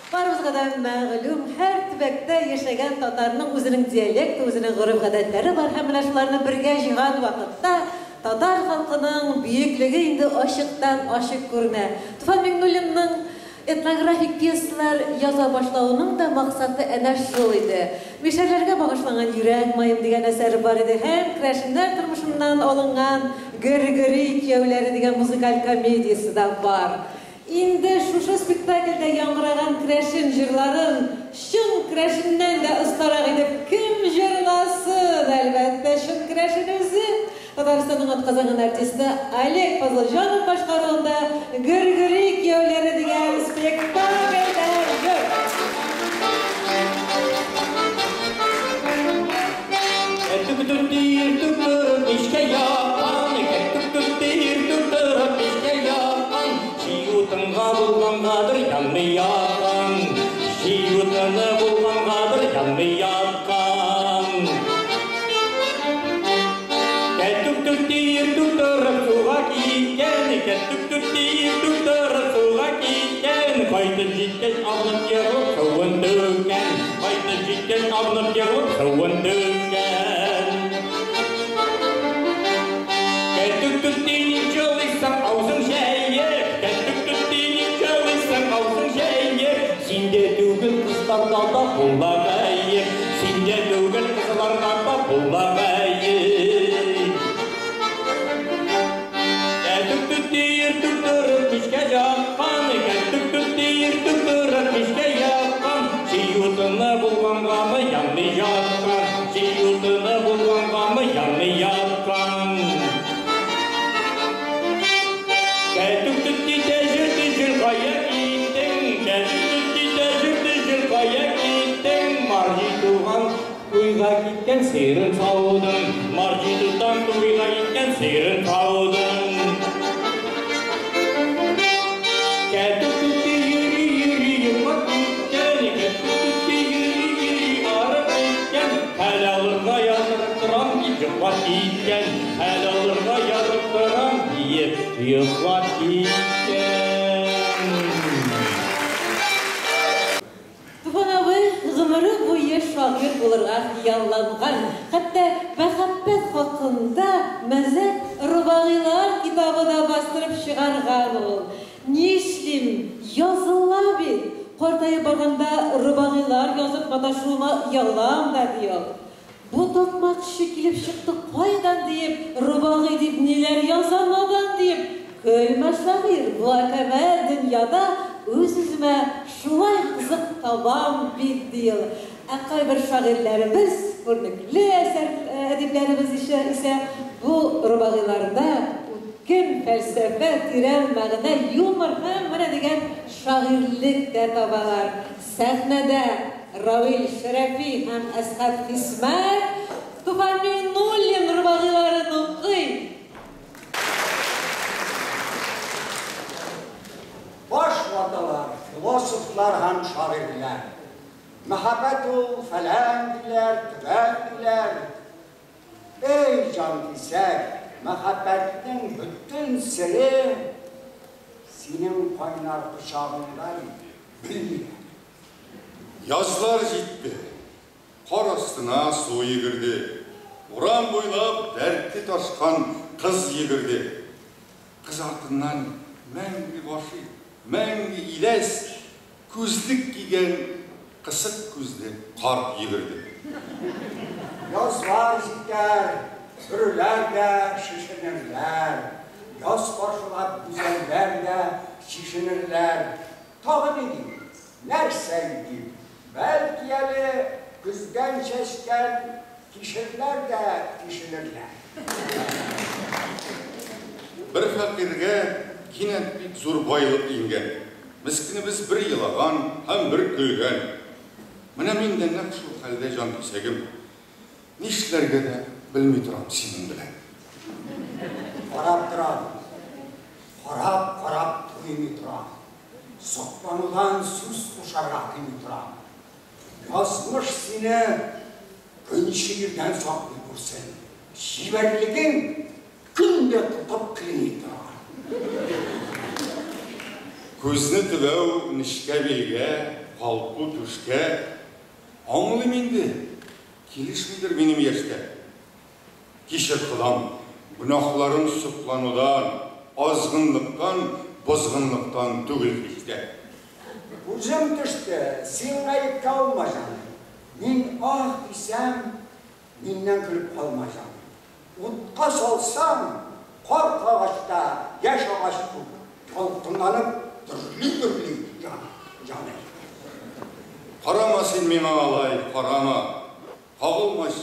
Барыбызга да мәгълүм, һәр төбәктә яшәгән татарның үзенең диалекты, үзенең гореф-гадәтләре бар һәм менә шуларны бергә җыйган вакытта татар халкының бөеклеге инде ачыктан-ачык күренә. Туфан Миңнуллинның этнографик пьесалар яза башлавының да максаты әнә шул иде. Мишәрләргә багышланган Йөрәк маем дигән әсәре бар иде һәм керәшеннәр тормышыннан алынган Гөргөри кияүләре дигән музыкаль комедиясе дә бар. Инде шушы спектакльдә яңгыраган керәшен җырларын чын керәшеннән дә остарак итеп кем җырласын? Әлбәттә, чын керәшен үзе. Татарстанның атказанган артисты Олег Фазылҗанов башкаруында Гөргөри кияүләре дигән спектакльдә җыр. Син дә кызларга да була гаеп, синдә түгел кызларга да була гаеп. Кәтүк түтти иртүк торып мичкә яккан, кәтүк түтти иртүк торып мичкә яккан, чи утыны булгангамы янмый яткан, чи утыны булгангамы янмый яткан. Кәтүк түтти тәҗер тәҗер кая киттең, кәтүк түтти тәҗер тәҗер кая киттең, Марҗи туган туйга киткән сыйрын саудың, Марҗи тутан туйга киткән сыйрын саудың. Кәтүк түтти йөри йөри йоклап киткән, кәтүк түтти йөри йөри арып киткән, хәл алырга ятып торам дип йоклап киткән, хәл алырга ятып торам диеп йоклап киткән. Туфан абый гомере буе шагыйрь булырга хыялланган, хәтта мәхәббәт хакында мәзәк рубагыйлар китабы да бастырып чыгарган ул. Нишлим, языла бит. Картаеп барганда рубагыйлар язып маташуыма оялам да, ди ул. Бу такмакчы килеп чыкты кайдан диеп, рубагый дип ниләр яза надан диеп, көлмә, шагыйрь, бу әкәмәт дөньяда үз-үземә шулай кызык табам бит, ди ул. Ә кайбер шагыйрьләребез, күренекле әсәр әдипләребез исә бу рубагыйларда үткен фәлсәфә, тирән мәгънә, юмор һәм менә дигән шагыйрьлек тә табалар. Сәхнәдә Равил Шәрәфи һәм Әсхәт Хисмәт Туфан Миңнуллин рубагыйларын укый. Баш ваталар, философлар һәм шагыйрьләр. Мәхәббәт ул фәлән диләр, төгән диләр. Эй, җанкисәк, мәхәббәтнең бөтен сере синең кайнар кочагыңда бит, белмиләр. Язлар җитте. Кар астына су йөгерде. Урам буйлап дәрте ташкан кыз йөгерде. Кыз артыннан мәңге гашыйк, мәңге иләс, күзлек кигән кысык күзле карт йөгерде. Язлар җитәр, бөреләр дә шешенерләр. Яз каршылап гүзәлләр дә чишенерләр. Тагы ни дим? Нәрсә дим? Бәлки әле көздән чәчкән кишерләр дә тишелерләр. Бер фәкыйрьгә кинәт бик зур байлык иңгән. Мескенебез бер елаган һәм бер көлгән. Менә мин дә нәкъ шул хәлдә, җанкисәгем. Нишләргә дә белми торам синең белән. Карап торам. Карап-карап туймый торам. Сокланудан сүз кушарга кыймый торам. Язмыш сине көнче ирдән саклый күрсен. Чибәрлегең көн дә тотып кыйный тора. Күзне төбәү нечкә билгә, калку түшкә. Аңлыйм инде, килешмидер минем яшькә. Кичер, Ходам, гөнаһларым сокланудан, азгынлыктан, бозгынлыктан түгел һич тә. Күзем төште, син гаепкә алма, җаным. Мин аһ дисәм, миннән көлеп калма, җаным. Утка салсаң, карт агачта яшь агач күк ялкынланып дөрли-дөрли яна, җаный. Карама син миңа алай, карама. Кагылмач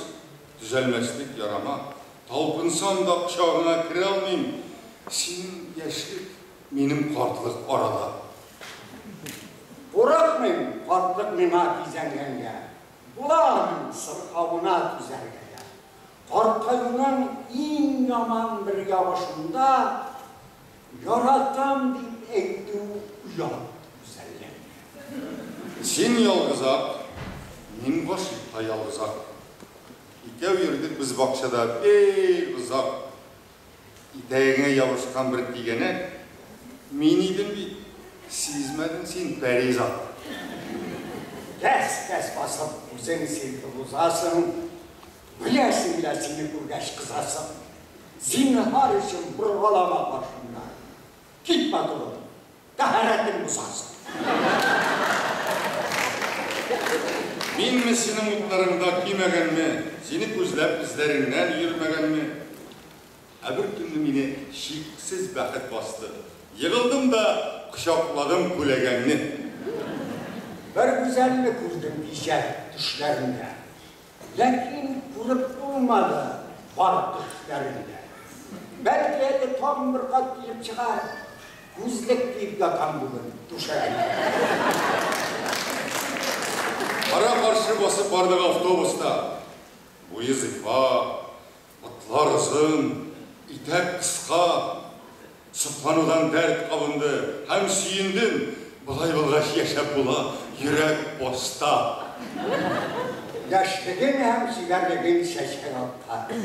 төзәлмәслек ярама. Талпынсам да кочагыңа керә алмыйм. Синең яшьлек, минем картлык арада. Курыкмыйм картлык миңа кизәнгәнгә. Була аның сырхавына түзәргә дә. Картаюның иң яман бер ягы шунда, яратам дип әйтү оят гүзәлләргә. Син ялгызак, мин гашыйк та ялгызак. Икәү йөрдек без бакчада бик озак. Итәгеңә ябышкан бер тигәнәк мин идем бит, сизмәдең син, пәризат. Кәс-кәс басып үзең сирпеп узасың, беләсең лә сине күргәч кызасың. Зинһар өчен боргалама каршымнан. Кит, матурым, тәһарәтең бозасың. Минме синең утларыңда көймәгәнме, сине күзләп эзләреңнән йөрмәгәнме? Ә бер көнне мине чиксез бәхет басты. Егылдым да кочакладым күләгәңне. Бер гүзәлне күрдем кичә төшләремдә. Ләкин күреп булмады бар төшләрендә. Бәлки әле тагын бер кат килеп чыгар. Күзлек киеп ятам бүген түшәгемдә. Кара-каршы басып бардык автобуста. Буе зифа, ботлар озын, итәк кыска. Сокланудан дәрт кабынды һәм сөендем, болай булгач яшәп була, йөрәк поста. Яшьлегең һәм чибәрлегең чәчәк аткан.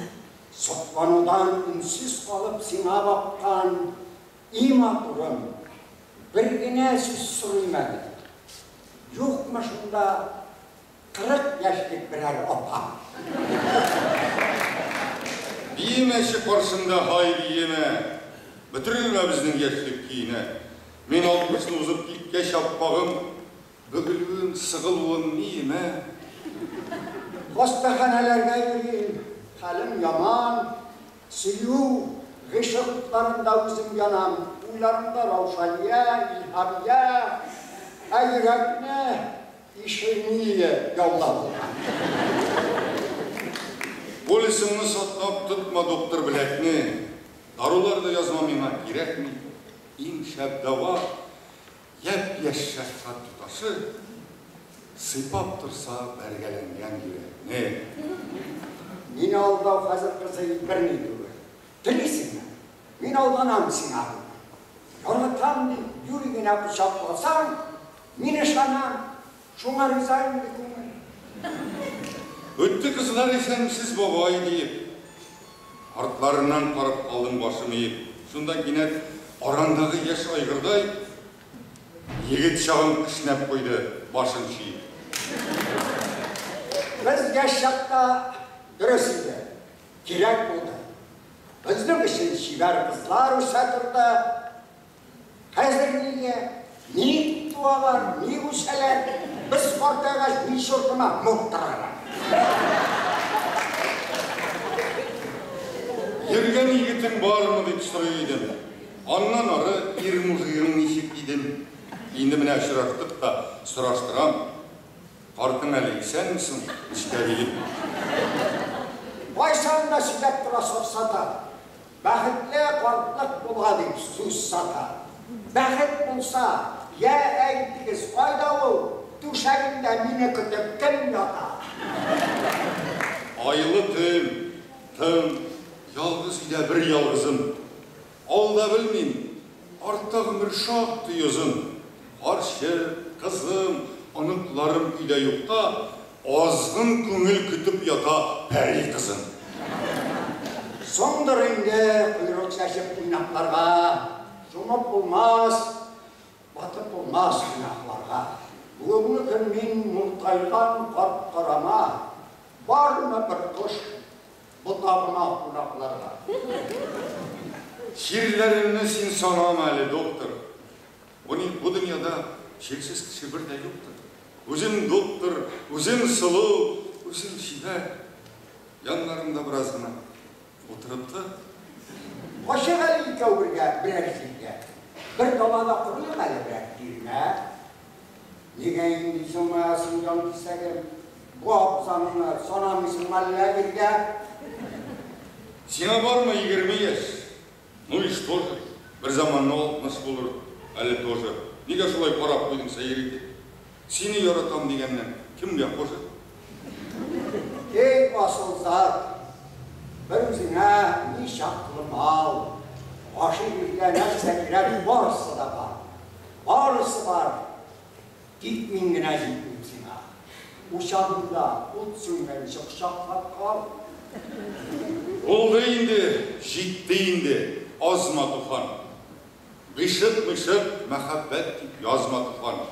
Сокланудан өнсез калып сиңа баккан, и матурым, бер генә сүз сорыйм әле. Юкмы шунда 40 яшьлек берәр апа? Биемәче каршында, һай, биемә! Бөтерелмә безнең яшьлек көенә. Мин алтмышны узып киткәч, аппагым, бөгелүем, сыгылуым ниемә? Хастаханәләргә йөрим, хәлем яман, сөю, гыйшык утларында үзем янам, уйларымда Раушания, Илһамия, ә йөрәкне ишемия яулап алган. Полисыңны саклап тотма, доктор, беләкне, дарулар да язма миңа, кирәкми. Иң шәп дәва, япь-яшь шәфкать туташы, сыйпап торса бәргәләнгән йөрәкне. Мине алдау хәзер, кызый, берни түгел. Телисеңме? Мин алданам сиңа бүген. Яратам дип, юри генә кочакласаң, мин ышанам, шуңа риза инде күңел. Үтте кызлар исәнмесез, бабай, диеп. Артларыннан карап калдым башым иеп. Шунда кинәт арандагы яшь айгырдай егет чагым кешнәп куйды, башын чөеп. Без яшь чакта дөрес иде, кирәк булды. Безнең өчен чибәр кызлар үсә торды. Хәзер нигә? Ник туалар, ник үсәләр? Без картайгач ни чортыма муктыралар? Йөргән егетең бармы дип сорый идем. Аннан ары ир мужигың ничек дидем. Инде менә очраштык та сораштырам. Картың әле исәнме соң, нечкә билем? Кайчан да сөйләп тора сафсата. Бәхетле картлык була дип сүз сата. Бәхет булса, йә әйтегез, кайда ул? Түшәгендә мине көтеп кем ята? Айлы төн, тын, ялгыз өйдә бер ялгызым. Алда белмим, артта гомер шактый озын. Карчык, кызым, оныкларым өйдә юкта, азгын күңел көтеп ята пәри кызын. Соңдыр инде койрык чәчеп уйнакларга, чумып булмас, батып булмас гөнаһларга. Бүгенге көн мин муртайган карт карама, бармы бер кош ботагыма кунакларга? Чирләремне син санама әле, доктор. Бу, бу дөньяда чирсез кеше бер дә юктыр. Үзем доктор, үзем сылу, үзем чибәр. Яннарымда бераз гына утырып тор. Качыйк әле икәү бергә берәр җиргә. Бер далада корыйк әле берәр тирмә. Нигә инде җылмаясың, җанкисәгем? Бу абзаңны санамыйсың мәллә иргә? Сиңа бармы 20 яшь? Ну и что же? Бер заманны 60 булыр әле тоже. Нигә шулай карап куйдың сәер итеп? Сине яратам дигәннән кемгә хуже? Эй, асыл зат, бер үзеңә ничаклы мал, гашыйк иргә нәрсә кирәк, барысы да бар. Барысы бар. Тик мин генә җитмим сиңа. Учагыңда ут сүнгәнче кочаклап кал. Булды инде, җитте инде, азма, Туфан. Гыйшык-мыйшык, мәхәббәт дип язма, Туфан.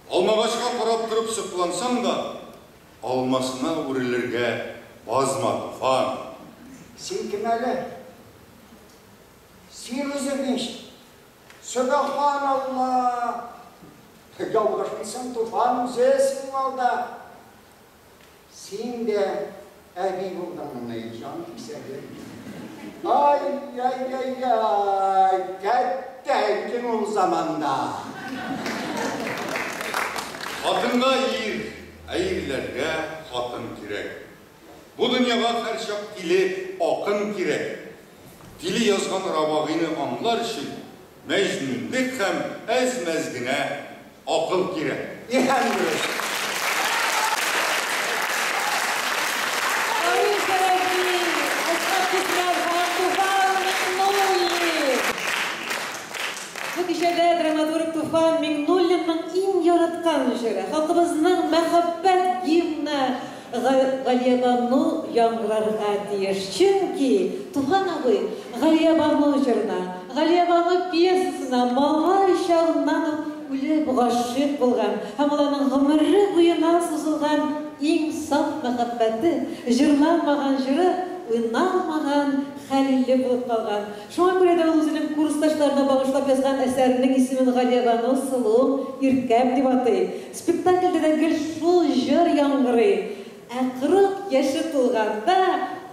Алмагачка карап торып соклансаң да, алмасына үрелергә базма, Туфан. Син кем әле? Син үзең ич. Сөбеханалла! Ялгышмыйсың, Туфан үзе синең алда. Син дә әби булдыңмыни, җан кисәге? Ай-яй-яй-яй, кәттә идең ул заманда. Хатынга ир, ә ирләргә хатын кирәк. Бу дөньяга һәрчак тиле акын кирәк. Тиле язган робагыйны аңлар өчен мәҗнүнлек һәм әз-мәз генә акыл кирәк. Һәм дөрес. Равил Шәрәфи, Әсхәт Хисмәт һәм Туфан Миңнуллин. Бу кичәдә драматург Туфан Миңнуллинның иң яраткан җыры, халкыбызның мәхәббәт гимны Галиябану яңгырарга тиеш. Чөнки Туфан абый Галиябану җырына, Галиябану пьесасына малай чагыннан ук үлеп гашыйк булган һәм ул аның гомере буена сузылган иң саф мәхәббәте, җырланмаган җыры, уйналмаган Хәлиле булып калган. Шуңа күрә дә ул үзенең курсташларына багышлап язган әсәренең исемен Галиябану, сылуым, иркәм дип атый. Спектакльдә дә гел шул җыр яңгырый. Ә 40 яше тулганда,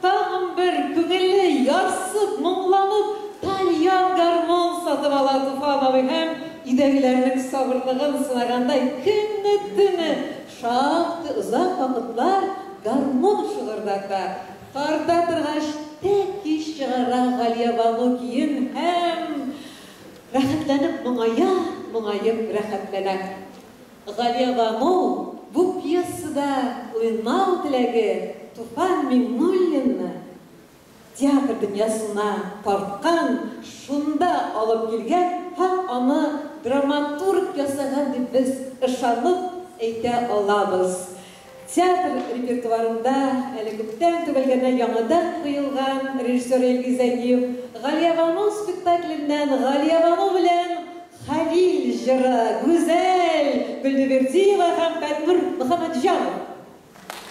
тагын бер күңеле ярсып, моңланып, тальян гармун сатып ала Туфан абый һәм, өйдәгеләрнең сабырлыгын сынагандай, көне-төне, шактый озак вакытлар гармун шыгырдата. Тарта торгач, тәки чыгара Галиябану көен һәм рәхәтләнеп моңая, моңаеп рәхәтләнә. Галиябану бу пьесада уйнау теләге Туфан Миңнуллинны театр дөньясына тарткан, шунда алып килгән һәм аны драматург ясаган дип без ышанып әйтә алабыз. Театр репертуарында әле күптән түгел генә яңадан куелган режиссер Илгиз Зәйниев Галиябану спектакленнән Галиябану белән Хәлил җыры, Гүзәл Гөлнебердиева һәм Фәннур Мөхәммәтҗанов. Илемдәге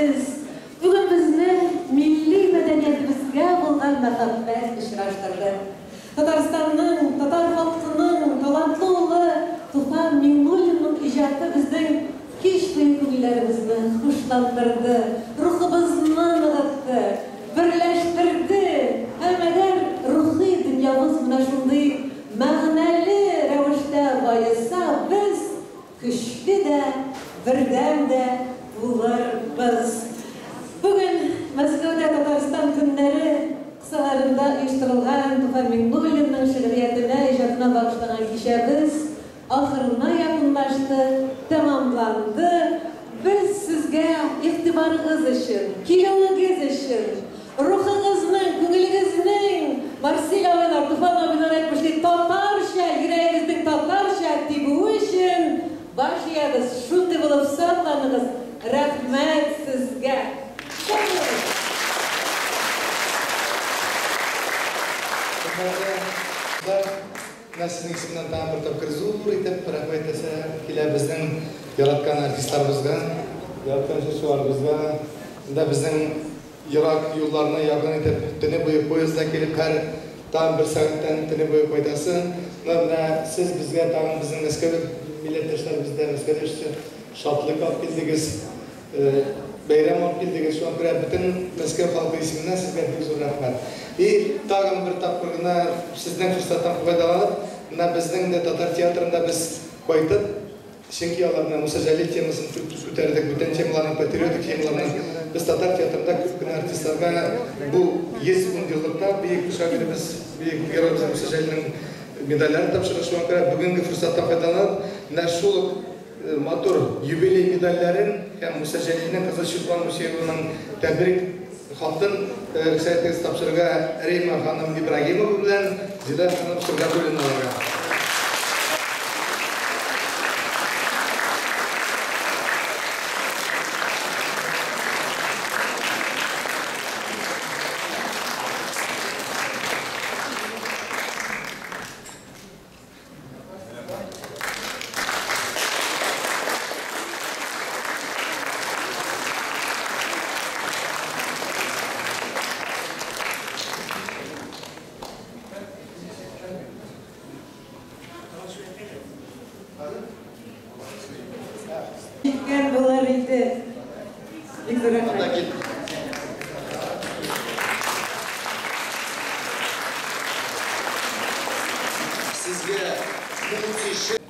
сез. Бүген безне милли мәдәниятебезгә булган мәхәббәт очраштырды. Татарстанның, татар халкының талантлы улы Туфан Миңнуллинның иҗаты безнең кич буе күңелләребезне хушландырды, рухыбызны ныгытты, берләштерде. Һәм әгәр рухи дөньябыз менә шундый мәгънәле рәвештә баеса, без көчле дә, бердәм дә булырбыз. Бүген Мәскәүдә Татарстан көннәре кысаларында оештырылган Туфан Миңнуллинның шигъриятенә, иҗатына багышланган кичәбез ахырына якынлашты, тәмамланды. Без сезгә игътибарыгыз өчен, килүегез өчен, рухыгызның, күңелегезнең, Марсель абыйлар, Туфан абыйлар әйтмешли, татарча, йөрәгегезнең татарча тибүе өчен баш иябез. Шундый булып сакланыгыз. Рәхмәт сезгә. Сау булыгыз. Хөрмәтле Менә сезнең исемнән тагын бер тапкыр зур итеп рәхмәт әйтәсе килә безнең яраткан артистларыбызга, яраткан җырчыларыбызга. Монда безнең ерак юлларны якын итеп, төне буе поездда килеп, һәр тагын бер сәгатьтән төне буе кайтасы. Менә сез безгә тагын безнең Мәскәү милләттәшләребездә, Мәскәүдә яшәүче шатлык алып килдегез. Бәйрәм алып килдегез, шуңа күрә бөтен Мәскәү халкы исеменнән сезгә бик зур рәхмәт. И тагын бер тапкыр гына сезнең форсаттан файдаланып, менә безнең дә татар театрында без кайтып, чөнки алар менә Муса Җәлил темасын күтәрдек, бүтән темаларны, патриотик темаларны. Без татар театрында күп кенә артистларга бу 110 еллыкта бөек шагыйребез, бөек героебыз Муса Җәлилнең медальләрен тапшырдык. Шуңа күрә бүгенге форсаттан файдаланып, менә шул ук Матур юбилей медальләрен һәм Муса Җәлилнең кызы Чулпан Мусееваның тәбрик хатын рөхсәт итегез тапшырырга Римма ханым Ибрагимова белән Зилә ханым Сөнгатуллиналарга. Киткән булыр иде. Бик зур рәхмәт. Сезгә мул тишек.